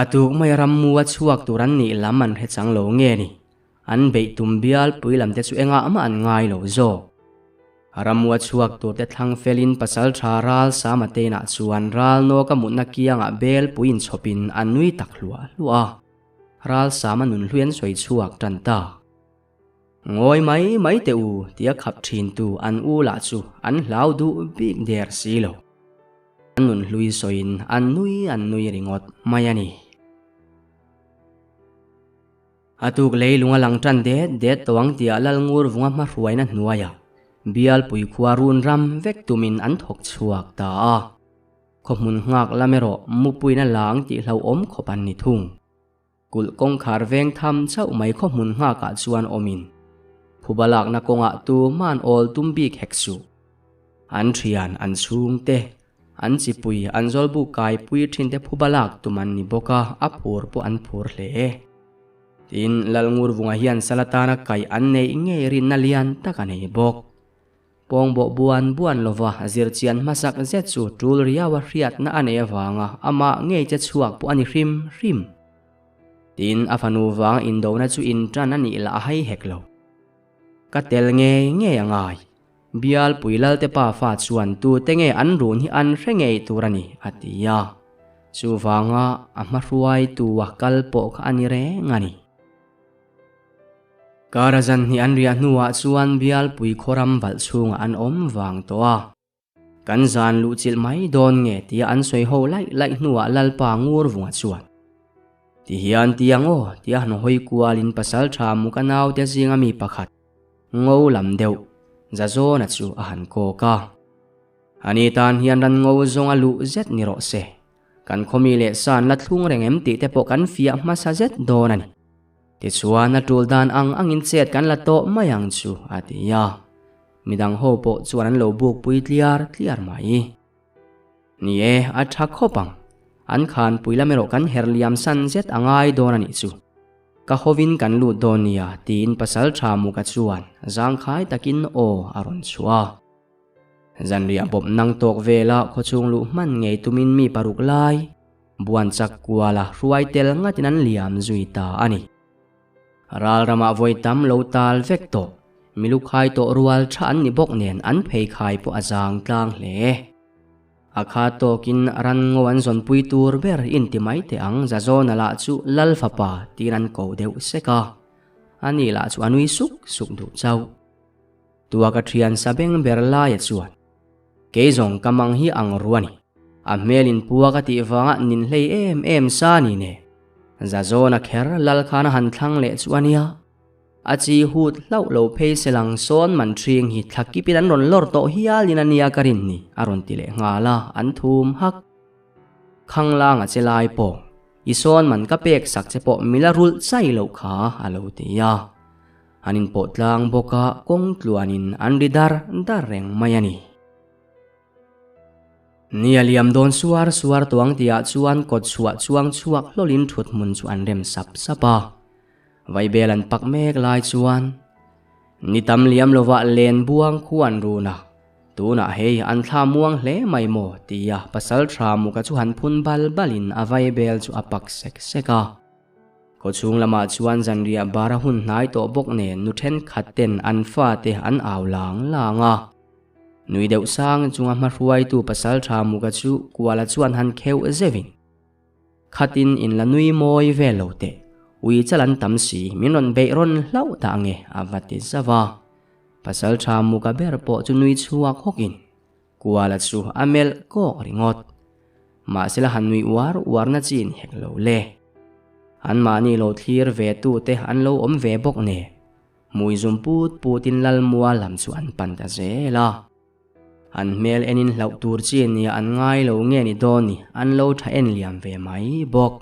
A tuk mai a rammu a chhuak tur an nih lam an hre chang lo nge ni? An beih tum bial pui lam te chu engah mah an ngai lo zawk. Rammu a chhuak tur te thlang felin pasal tha ral Sama te inah chuan ral nawka mutna kiangah bel pui inchhawpin an nui tak hluah hluah a. Ral Sama nun hlui an sawi chhuak tan ta. Ngawi mai mai teh u tia khap thintu an u lah chu an hlau duh bik der si lo. An nun hlui sawiin an nui an nui ringawt mai a ni. A tuk lei lung a lang tan det det tawh ang tia Lalngur vunga hmahruaina hnuaiah Bialpui khua run ram vek tumin an thawk chhuak ta a. Khawhmun nghak lam erawh mupuina lang tih hlauhawm khawp an ni thung. Kulh kawngkhar veng tham chauh mai khaw hmun nghakah chuan awmin phuba lakna kawngah tuman awl tum bik hek suh. An thian, an chhungte, an chipui, an zawlbuk kaipui thinte phuba lak tum an ni bawk a, a phur pawh an phur hle. Tin, Lalngurvunga hian sal atana kaih an neih ngei rinna lian tak a nei bawk. Pawngbawh buan buan lova zirchian hmasak zet chu tul riaua hriatna a nei avanga amah ngei che chhuak pawh a ni hrim hrim. Tin, a fanu vanga indona chu intan a nih lah a hai hek lo. Ka tel ngei ngei a ngai. Bialpui Lalte pa fa chuan tute nge an run hi an hre ngei tur a ni, a ti a. Chuvanga a hmahruaitua kal pawh kha a ni reng a ni. Kara zan hnih an riah hnuah chuan bialpui khawram valh chhungah an awm vang tawh a. Kan zan luh chilh mai dawn nge tia an sawi ho laih laih hnuah Lalpa ngur vunga chuan, Ti hian ti ang aw tia han hawi kualin pasaltha muka naute zinga mi pakhat ngo lam deuh Zazawna chu a han kawk a. Ani tan hian ran ngo zawnga luh zet ni rawh se. Kan khawmi leh san la thlung reng em tih te pawh kan fiah hmasa zet dawn a ni. Tichuan a tul dan ang angin chet kan la tawh mai ang chu a ti a. Midang ho pawh chuan an lo buk pui tliar tliar mai. Ni e, a tha khawp ang. An khanpui lam erawh kan her liam san zet a ngai dawn a nih chu. Ka hovin kan lut dawn nia tiin pasal tha Muka chuan zangkhai takin aw a rawn chhuah a. Zanriah bawp nang tawk vela khawchhung luh hman ngei tumin mi paruk lai buan chak kuala hruai tel ngatin an liam zui ta a ni. Ral ramah vawi tam lo tal vek tawh, milukhai tawh rual tha an ni bawk nen an pheikhai pawh a zang tlang hle. A kha tawkin ran ngo an zawnpui tur ber inti mai teh ang Zazawna lah chu Lal fapa tiin an ko deuh sek a, ani lah chu a nui suk suk duh chauh. Tua ka thian sa beng ber laia chuan, Kei zawng ka mang hi ang ru a ni. A hmel in pua ka tih vanga nin hlei em em sa ni ne. Zazawna kher lal khan a han thlang leh chu a nia. A chi hut hlauh lo phei se lang sawn man ṭhing hi thla kipin an rawn lawr tawh hialin a nia ka rin ni, a rawn ti leh nghal a, an thum hak. Khanglang a che lai pawh, I sawn man ka pek sak che pawh mi la rulh chai loh kha, a lo ti a. An inpawh tlang bawk a, kawng tluanin an ri dar dar reng mai a ni. Ni a liam dawn suar suar tuang tihah chuan kawt chhuah chuang chhuak hlawlin thut hmun chu an rem sap sap a. Vaibel an pak mek lai chuan ni tam liam lovah len buang khu an run a, tunah hei an thla muang hle mai maw tia pasal tha muka chu han phun bal balin a vaibel chu a pak sek sek a. Khawchhung lamah chuan zanriah bar a hun hnai tawh bawk nen nu thenkhat ten an fate an au lang lang a. Nui deuh sang chunga hmahruaitu pasal tha Muka chu Kuala chuan han kheuh zeuhin, Khatin in la nui mawi vel lo teh, ui chal an tam si, min rawn beih rawn hlauh dah nge a va ti zauh a. Pasal tha Muka ber pawh chu nui chhuak hawkin, Kuala chu a melh kawk ringawt. Mahse la han nui uar uar na chi in hek lo le. An mahni lo thlir ve tu te an lo awm ve bawk nen, hmui zum put put in Lalmua lam chu an pan ta zel a. An hmel en in hlauh tur chi nia an ngai lo nge ni dawn ni an lo tha en liam ve mai bawk.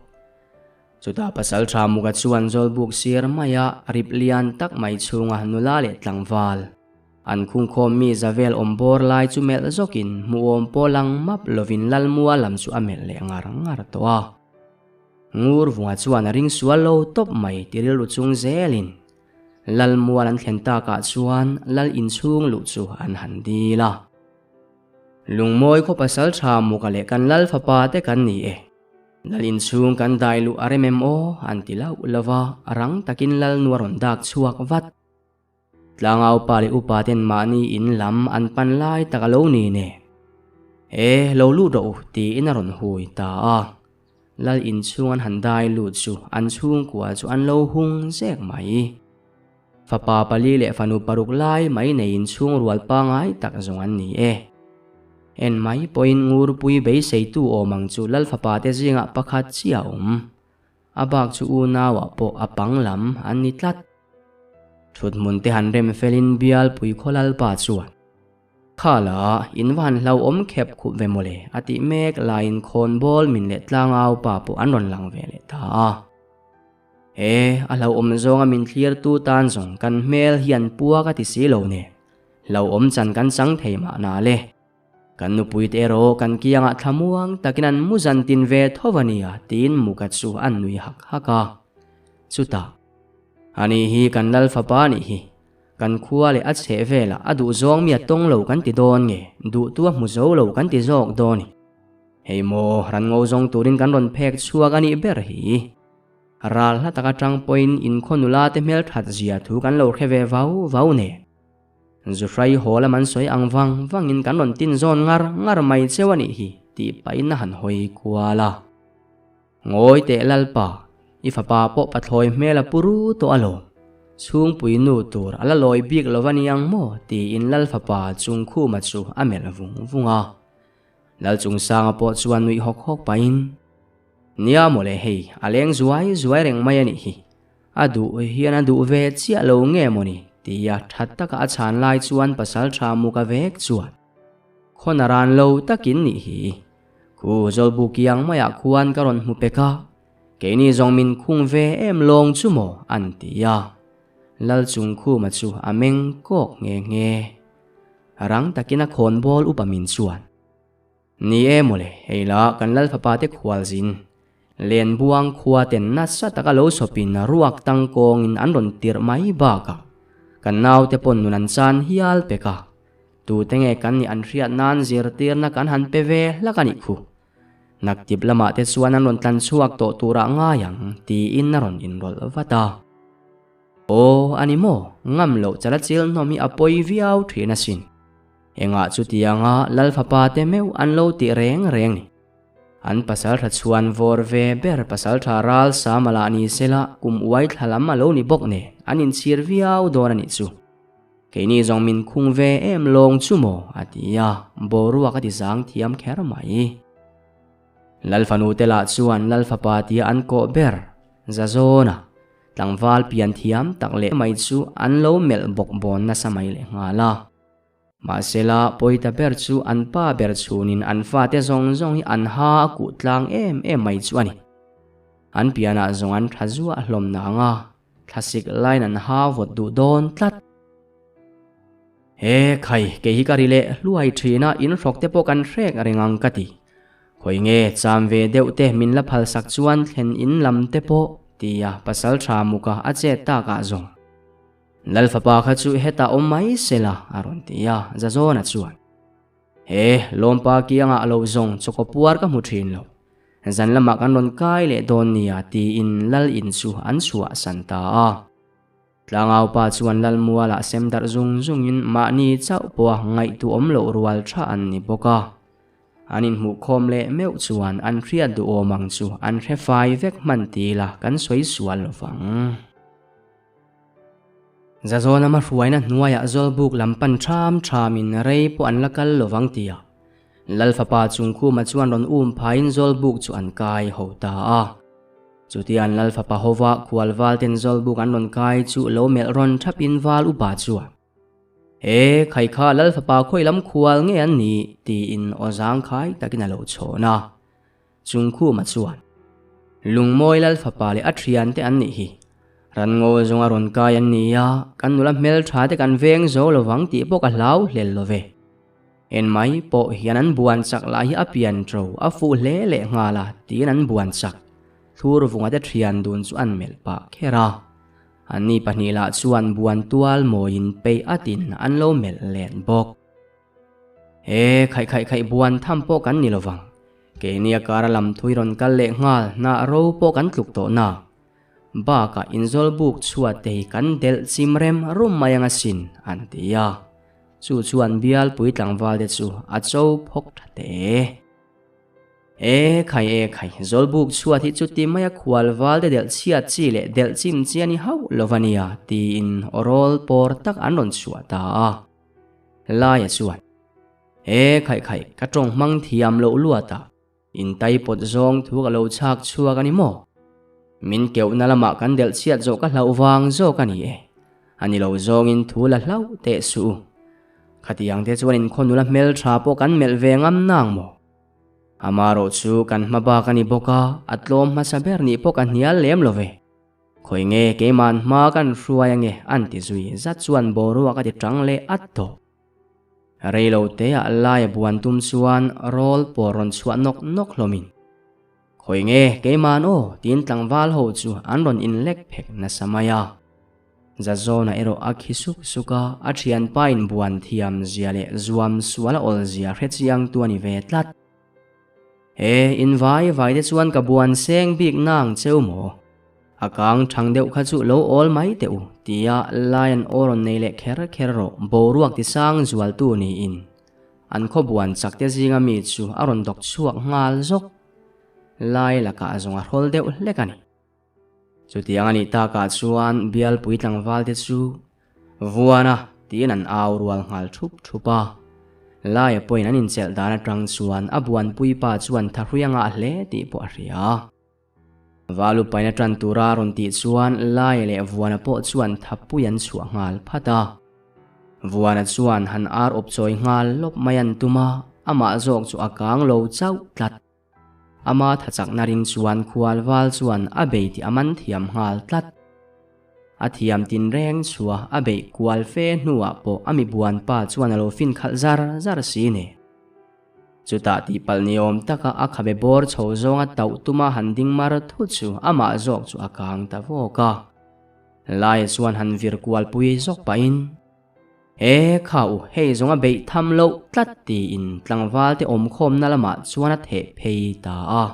Chutah pasal tha Muka chuan Zawlbuk sir maia rip lian tak mai chhunga nula leh tlangval, An khungkhawm mi za vel awm bawr lai chu melh zawkin hmuhawm pawh lang map lovin Lalmua lam chu a melh leh ngar ngar tawh a. Ngur vunga chuan a ring sual lo tawp mai ti rilru chung zelin. Lal mual an thlen takah chuan lal inchhung luh chu an han dil a. Lungmawi khaw pasal tha muka leh kan lal fapa te kan ni e. Lal inchhung kan dai luh a rem em aw an ti lauh lo va, rang takin lal nu a rawn dak chhuak vat. Tlangau pa leh upa ten mahni in lam an pan lai tak a lo ni nen. E, lo lut rawh u tiin a rawn hui ta a. Lal inchhung an han dai lut chu an chhungkua chu an lo hung zek mai. Fapa pali leh fanu paruk lai mai neiin chhung rual pangai tak zawng an ni e. En mai pawhin Ngurpui beiseitu awm ang chu Lal fapa te zingah pakhat chiah a awm. A bak chu unauah pawh a pang lam an ni tlat. Thuthmun te han rem felin Bialpui khaw Lalpa chuan, Khala, in va han hlauhawm khep khup ve mawle, a tih mek laiin khawnbawl min leh tlangau pa pawh an rawn lang ve leh ta a. E, a hlauhawm zawnga min thlirtu tan zawng kan hmel hian pua ka ti si lo nen, hlauhawm chan kan chang thei mahna le. Kan nupuite erawh kan kiangah thlamuang takin an mu zan tin ve tho a nia tiin Muka chu a nui hak hak a. Chutah, Ani hi kan lal fapa a nih hi. Kan khua leh a chheh velah a duh zawng mi a tawng lo kan ti dawn nge, duhtu a hmu zo lo kan ti zawk dawn i. Hei maw, ran ngo zawng turin kan rawn phek chhuak a nih ber hi. Ral hla tak atang pawhin inkhaw nula te hmelthat zia thu kan lo hre ve vau vau nen. Zuhrai haw lam an sawi ang vang vangin kan rawn tin zawn ngar ngar mai cheu a nih hi tih pahin a han hawi kual a. Ngawi teh Lalpa, i fapa pawh pathlawi hmel a pu ru tawh alawm. Chhungpui nu tur a la lawi bik lo a ni ang maw tiin Lal fapa Chungkhuma chu a melh vung vung a. Lal Chungsanga pawh chuan nuih hawk hawk pahin, Nia mawle hei, a leng zuai zuai reng mai a nih hi. A duh hian a duh ve chiah lo nge mawni tia tha taka a chhan lai chuan pasaltha muka vek chuan khawn a ran lo takin nih hi. Khu Zawlbu kiang maiah khuan ka rawn hmu pek a, keini zawng min khung ve em lawng chu maw an ti a. Lalchungkhuma chu a meng kawk nghe nghe. Rang takin a khawnbawl upa min chuan. Ni e mawle, hei la kan lal fapa te khual zin. Lenbuang khua ten nasa taka lo sawpin ruak tangkawngin an rawn tirh mai bakah kan naute pawn nun an chan hial pek a. Tute nge kan nih an hriat nan zirtirna kan han pe ve hlak a nih khu. Naktip lamah te chuan an rawn tlan chhuak tawh turah ngai ang tiin a rawn inrawlh vat a. Aw, a ni maw? Ngam loh chala chil hnawm hi a pawi viau thin asin. Engah chutianga Lal fapa te meuh an lo tih reng reng ni. An pasaltha chhuan vawr ve ber pasaltha ral sama lah ni sela kum uai thla lam a lo ni bawk nen an inchhir viau dawn a nih chu. Keini zawng min khung ve em lawng chu maw? a ti a, boruak a ti zang thiam kher mai. Lal fanu te lah chuan Lal fapa tia an kawh ber Zazawna tlangval pian thiam tak leh mai chu an lo melh bawk bawn nasa mai leh nghal a. Mahsela pawita ber chu an pa ber chhunin an fate zawng zawng hi an ha a kuh tlang em em mai chu a ni. An pianah zawng an tha zuah hlawm nang a. Thlasik line an ha vawt duh dawn tlat. He khai, kei hi ka ri leh hluai thin a, in hrawk te pawh kan hrek reng ang ka ti. Khawi nge, cham ve deuh te min la phal sak chuan thlen in lam te pawh, tia pasal tha muka a chet takah zawng. Lal fapa kha chu hetah awm mai sela, a rawn ti a, Zazawna chuan. He, lawmpa kiangah lo zawng chawkaw puar ka hmu thin lo. Zan lamah kan rawn kai leh dawn nia tiin lal in chu an chhuahsan ta a. Tlangau pa chuan lal mualah sem darh zung zungin mahni chauh pawha ngaihtuahawm loh rual tha an ni bawk a. An inhmuhkhawm leh meuh chuan an hriat duhawm ang chu an hre fai vek hman ti ila kan sawi sual lo vang. Zazawna hmahruaina hnuaiah Zawlbuk lam pan ṭham ṭhamin rei pawh an la kal lo vang tia Lal fapa Chungkhuma chuan rawn um phaiin Zawlbuk chu an kai ho ta a. Chutia an Lal fapa hova khual valten Zawlbuk an rawn kai chu lo melh rawn ṭhapin val upa chuan, He khai kha Lal fapa khawi lam khual nge an nih? tiin aw zangkhai takin a lo chhawn a. Chungkhuma chuan, Lungmawi Lal fapa leh a thiante an nih hi. Ranngo zawng a rawn kai an ni a, kan nula hmeltha te kan veng zo lo vang tih pawh ka hlau hlel lo ve. En mai pawh hian an buan chak lah hi a pian ṭo a fuh hle leh nghal a tiin an buan chak. Thlur vunga te thian dun chu an melh pah kher a. Anni pahnih lah chuan buan tual mawiin peih atin an lo melh let bawk. He khaih khaih khaih buan tham pawh kan ni lovang. Keini a kara lam thui rawn kal leh nghal hnah ro pawh kan tluk tawh na. Bakah inzawl buk chhuat te hi kan delh chim rem rum mai ang asin an ti a. Chu chuan bialpui tlangval te chu a cho phawk tha teh. E khai e khai, Zawlbuk chhuat hi chuti maia khual val te delh chhiat chi leh delh chim chi a ni hauh lo va nia, tiin aw rawl pawr tak an rawn chhuah ta a. Laia chuan, E khai khai, ka tawng hmang thiam loh luat a, in tai pawt zawng thu ka lo chhak chhuak a ni maw? Min keuhna lamah kan delh chhiat zawh ka hlauh vang zawk a ni e, a ni lo zawngin thu la hlauh teh suh u. Khatiang te chuan inkhawhnula hmeltha pawh kan melh ve ngam nang maw? Amarawh chu kan hma bak a ni bawk a, a tlawm hmasa ber nih pawh ka hnial lem lo ve. Khawi nge keima'n hma kan hruai ange an ti zui zat chuan boruak a ti tang leh at tawh. Rei lo teah laia buan tum chuan rawl pawh rawn chhuah nawk nawk hlawmin. Khawi nge keima'n aw tiin tlangval ho chu an rawn inlek phek nasa mai a. Zazawna erawh a khi suk suk a, a thianpa in buan thiam zia leh zuam sual a awl zia hre chiang tu a ni ve tlat. He in vai vai te chuan ka buan seng bik nang cheu maw? A kang thang deuh kha chu lo awl mai teh u tia Lion aw rawn nei leh kher kher rawh boruak ti sang zual tu niin an khaw buan chak te zinga mi chu a rawn dawk chhuak nghal zawk. Lai lakah zawng a hrawl deuh hlek a ni. Chutiang a nih takah chuan bialpui tlangval te chu Vuana tiin an au rual nghal thup thup a. Laia pawhin an inchelh dan atang chuan a buanpui pa chuan thahrui a ngah hle tih pawh a hria. Valupaina tan tura a rawn tih chuan Laia leh Vuana pawh chuan thapui an chhuah nghal phat a. Vuana chuan han ar awp chawi nghal lawp mai an tum a, amah zawk chu a kang lo chauh tlat. Ama thachakna ring chuan khual val chuan a bei tih a man thiam nghal tlat. A thiam tinreng chhuah a beih kual fe hnuah pawh a mi buanpa chuan a lo fin khalh zar zar si ne. Chutah tihpalh ni awm taka a khabe bawr chho zawnga tauh tuma han ding mar thut chu amah zawk chu a kang ta vawk a. Laia chuan han vir kual pui zawk pahin. E kha u, hei zawng a beih tham loh tlat tiin tlangval te awmkhawmna lamah chuan a theh phei ta a.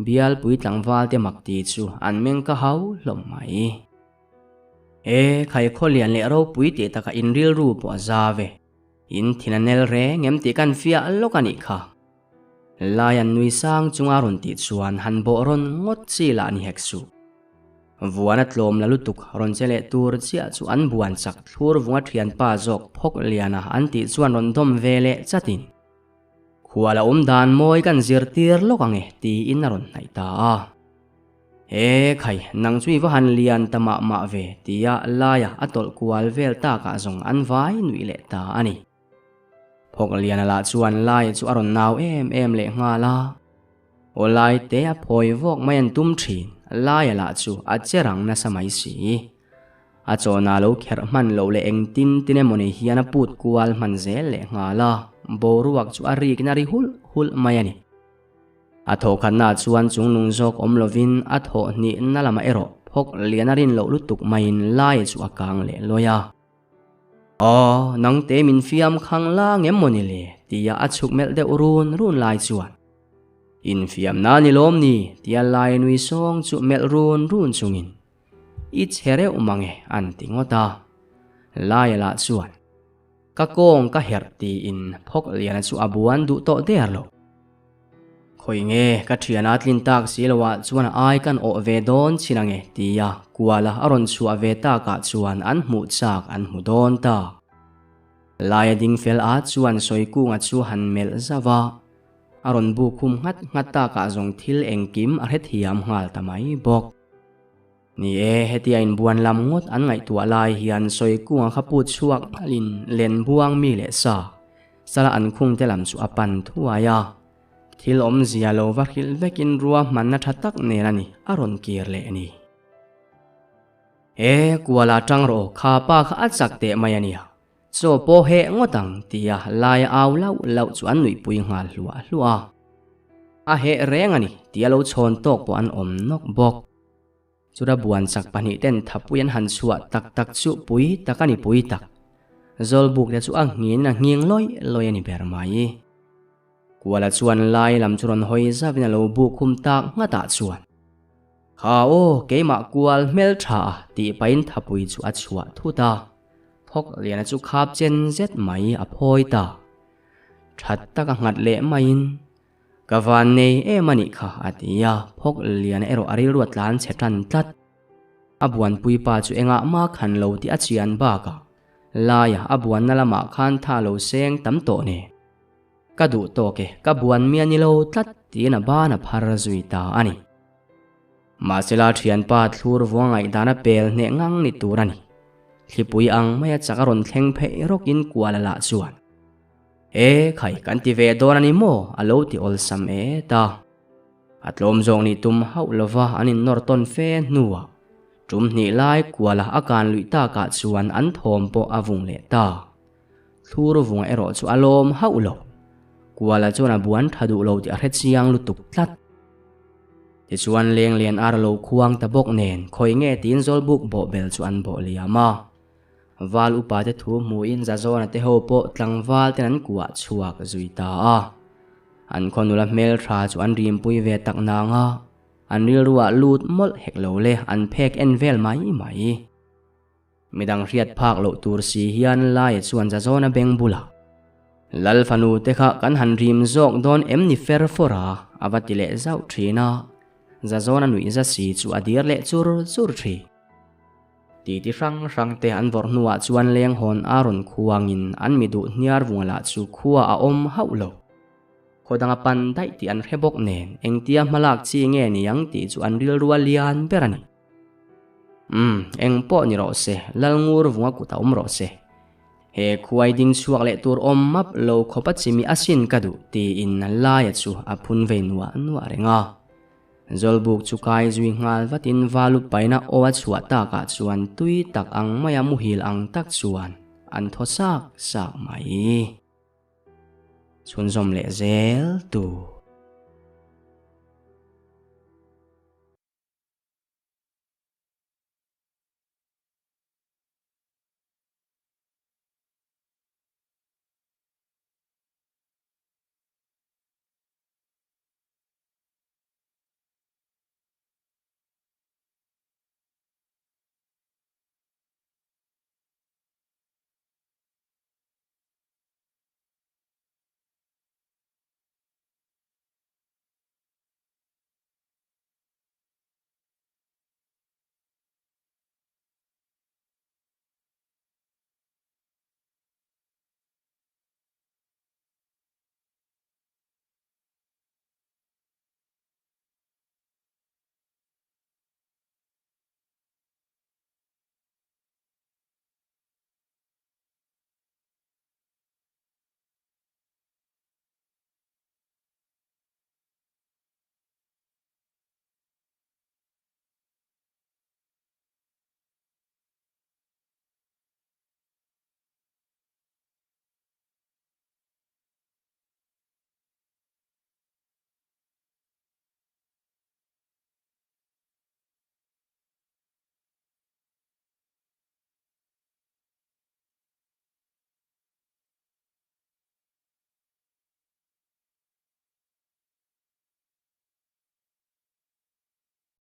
Bialpui tlangval te mak ti chu an meng ka hau hlawm mai. E khai khaw lian leh ropui tih takah in rilru pawh a za ve. In thin a nel reng em tih kan fiah lawk a nih kha. Lai an nui sang chunga rawn tih chuan han bawh rawn ngawt chi lah ni hek suh. Vuan a tlawm la lutuk rawn che leh tur chiah chu an buan chak thlur vunga thianpa zawk phawk liana an tih chuan rawn dawm ve leh chatin Khual a awm dan mawi kan zirtir lawk ang e tiin a rawn hnaih ta a. He khai, nang chu i va han lian ta mah mah ve tia laia a tawlh kual vel takah zawng an vai nuih leh ta a ni. Phawk liana lah chuan laia chu a rawn nau em em leh nghal a. Aw lai te a phawi vawk mai an tum thin, laia lah chu a che rang nasa mai si. A chawhna lo kherh hman loh leh engtin tin emaw ni hian a put kual hman zel leh nghal a, boruak chu a rikna ri hulh hulh mai a ni. A thawhkhatna chuan chungnung zawk awm lovin a thawh hnihna lamah erawh phawk lian a rin loh lutuk maiin laia chu a kang leh lawi a. Aw, nangte min fiam khang la ngem maw ni le? tia a chhuk melh deuh run run lai chuan. Infiamna ni lawm ni? tia lai nui sawng chu melh run run chungin, I chhe reuh mang e, an ti ngawt a. Laia lah chuan, Ka kawng ka herh tiin phawk liana chu a buan duh tawh der lo. Khawi nge ka thiana tlin tak si lo ah chuan a ai kan awh ve dawn chin ange tia kuala a rawn chhuah ve tak ah chuan an hmuh chak an hmu dawn ta. Laia ding fel at chuan Sawikunga chu han melh zauh a, a rawn buk khum nghat nghat tak ah zawng thil engkim a hrethiam nghal ta mai bawk. Ni e, hetia inbuan lam ngawt an ngaihtuah lai hian Sawikunga kha put chhuak nghalin Lenbuang mi leh sa, sala an khungte lam chu a pan thuai a. Thil awmzia lo va hrilh vekin ruahmanna tha tak nen a ni a rawn kir leh ni. E, kuala tang rawh kha pa kha a chak teh mai a nia. Chaw pawh heh ngawt ang tia laia au lauh lauh chu an nuihpui nghal hluah hluah a. A heh reng a ni tia lo chhawn tawk pawh an awm nawk bawk. Chura buan chak pahnihten thapui an han chhuah tak tak chu pui tak a ni pui tak. Zawlbuk te chu a nghin a nghing lawih lawih a ni ber mai. Kuala chuan lai lam chu rawn hawi zauhin a lo buk khum tak nghatah chuan, Kha aw, keimah kual hmel tha a tih pahin thapui chu a chhuah thut a. Thawk liana chu khap chen zet mai a phawi ta. That tak a nghat leh maiin, Ka van nei em a nih kha a ti a, phawk liana erawh a rilru a tlan chhe tan tlat. A buanpui pa chu engah mah khan lo tih a chian bakah laia a buanna lamah khan tha lo seng tam tawh nen. Ka duh tawk e, ka buan mi a ni lo tlat tiin a ban a phar zui ta a ni. Mahsela thianpa thlur vua ngaihdan a pel hneh ngang ni tur a ni. Thlipui ang maia chak a rawn thleng pheih rawkin kual a lah chuan, E khai, kan ti ve dawn a ni maw? a lo ti awlsam e ta. A tlawm zawk nih tum hauh lova an innawr tawn fe hnuah tum hnih lai kuala a kan luih takah chuan an thawm pawh a vung leh ta. Thlur vunga erawh chu a lawm hauh lo. Kuala chuan a buan tha duh lo tih a hre chiang lutuk tlat. Tichuan leng lian ar lo khuang ta bawk nen khawi nge tiin Zawlbuk bawhbel chu an bawh liam a. Val upa te thu hmuhin Zazawna te ho pawh tlangval ten an kuah chhuak zui ta a. An khaw nula hmeltha chu an rimpui ve tak nang a, an rilruah lut mawlh hek lo le an phek en vel mai mai. Midang hriat phak loh tur si hian Laia chuan Zazawna beng bulah, Lal fanu te kha kan han rim zawk dawn em ni fer fawr a? a va ti leh zauh thin a. Zazawna nuih za si chu a dir leh chur chur thin. Titi hrang hrang te an vawrh hnuah chuan leng hawn a rawn khuangin an mi duh hniar vunga lah chu khua a awm hauh lo. Khaw danga pan daih tih an hre bawk nen engtia hmalak chi nge niang tih chu an rilru a lian ber a ni. Umm, eng pawh ni rawh se, Lalngur vunga kut a awm rawh se. He khuai ding chhuak leh tur awm map lo khawp a chimi asin ka duh, tiin Laia chu a phun vei nuah nuah reng a. Zawlbuk chu kai zui nghal vatin Valu paina aw a chhuah takah chuan tui tak ang maia muhil ang tak chuan an thaw sak sak mai. Chhunzawm leh zel tur.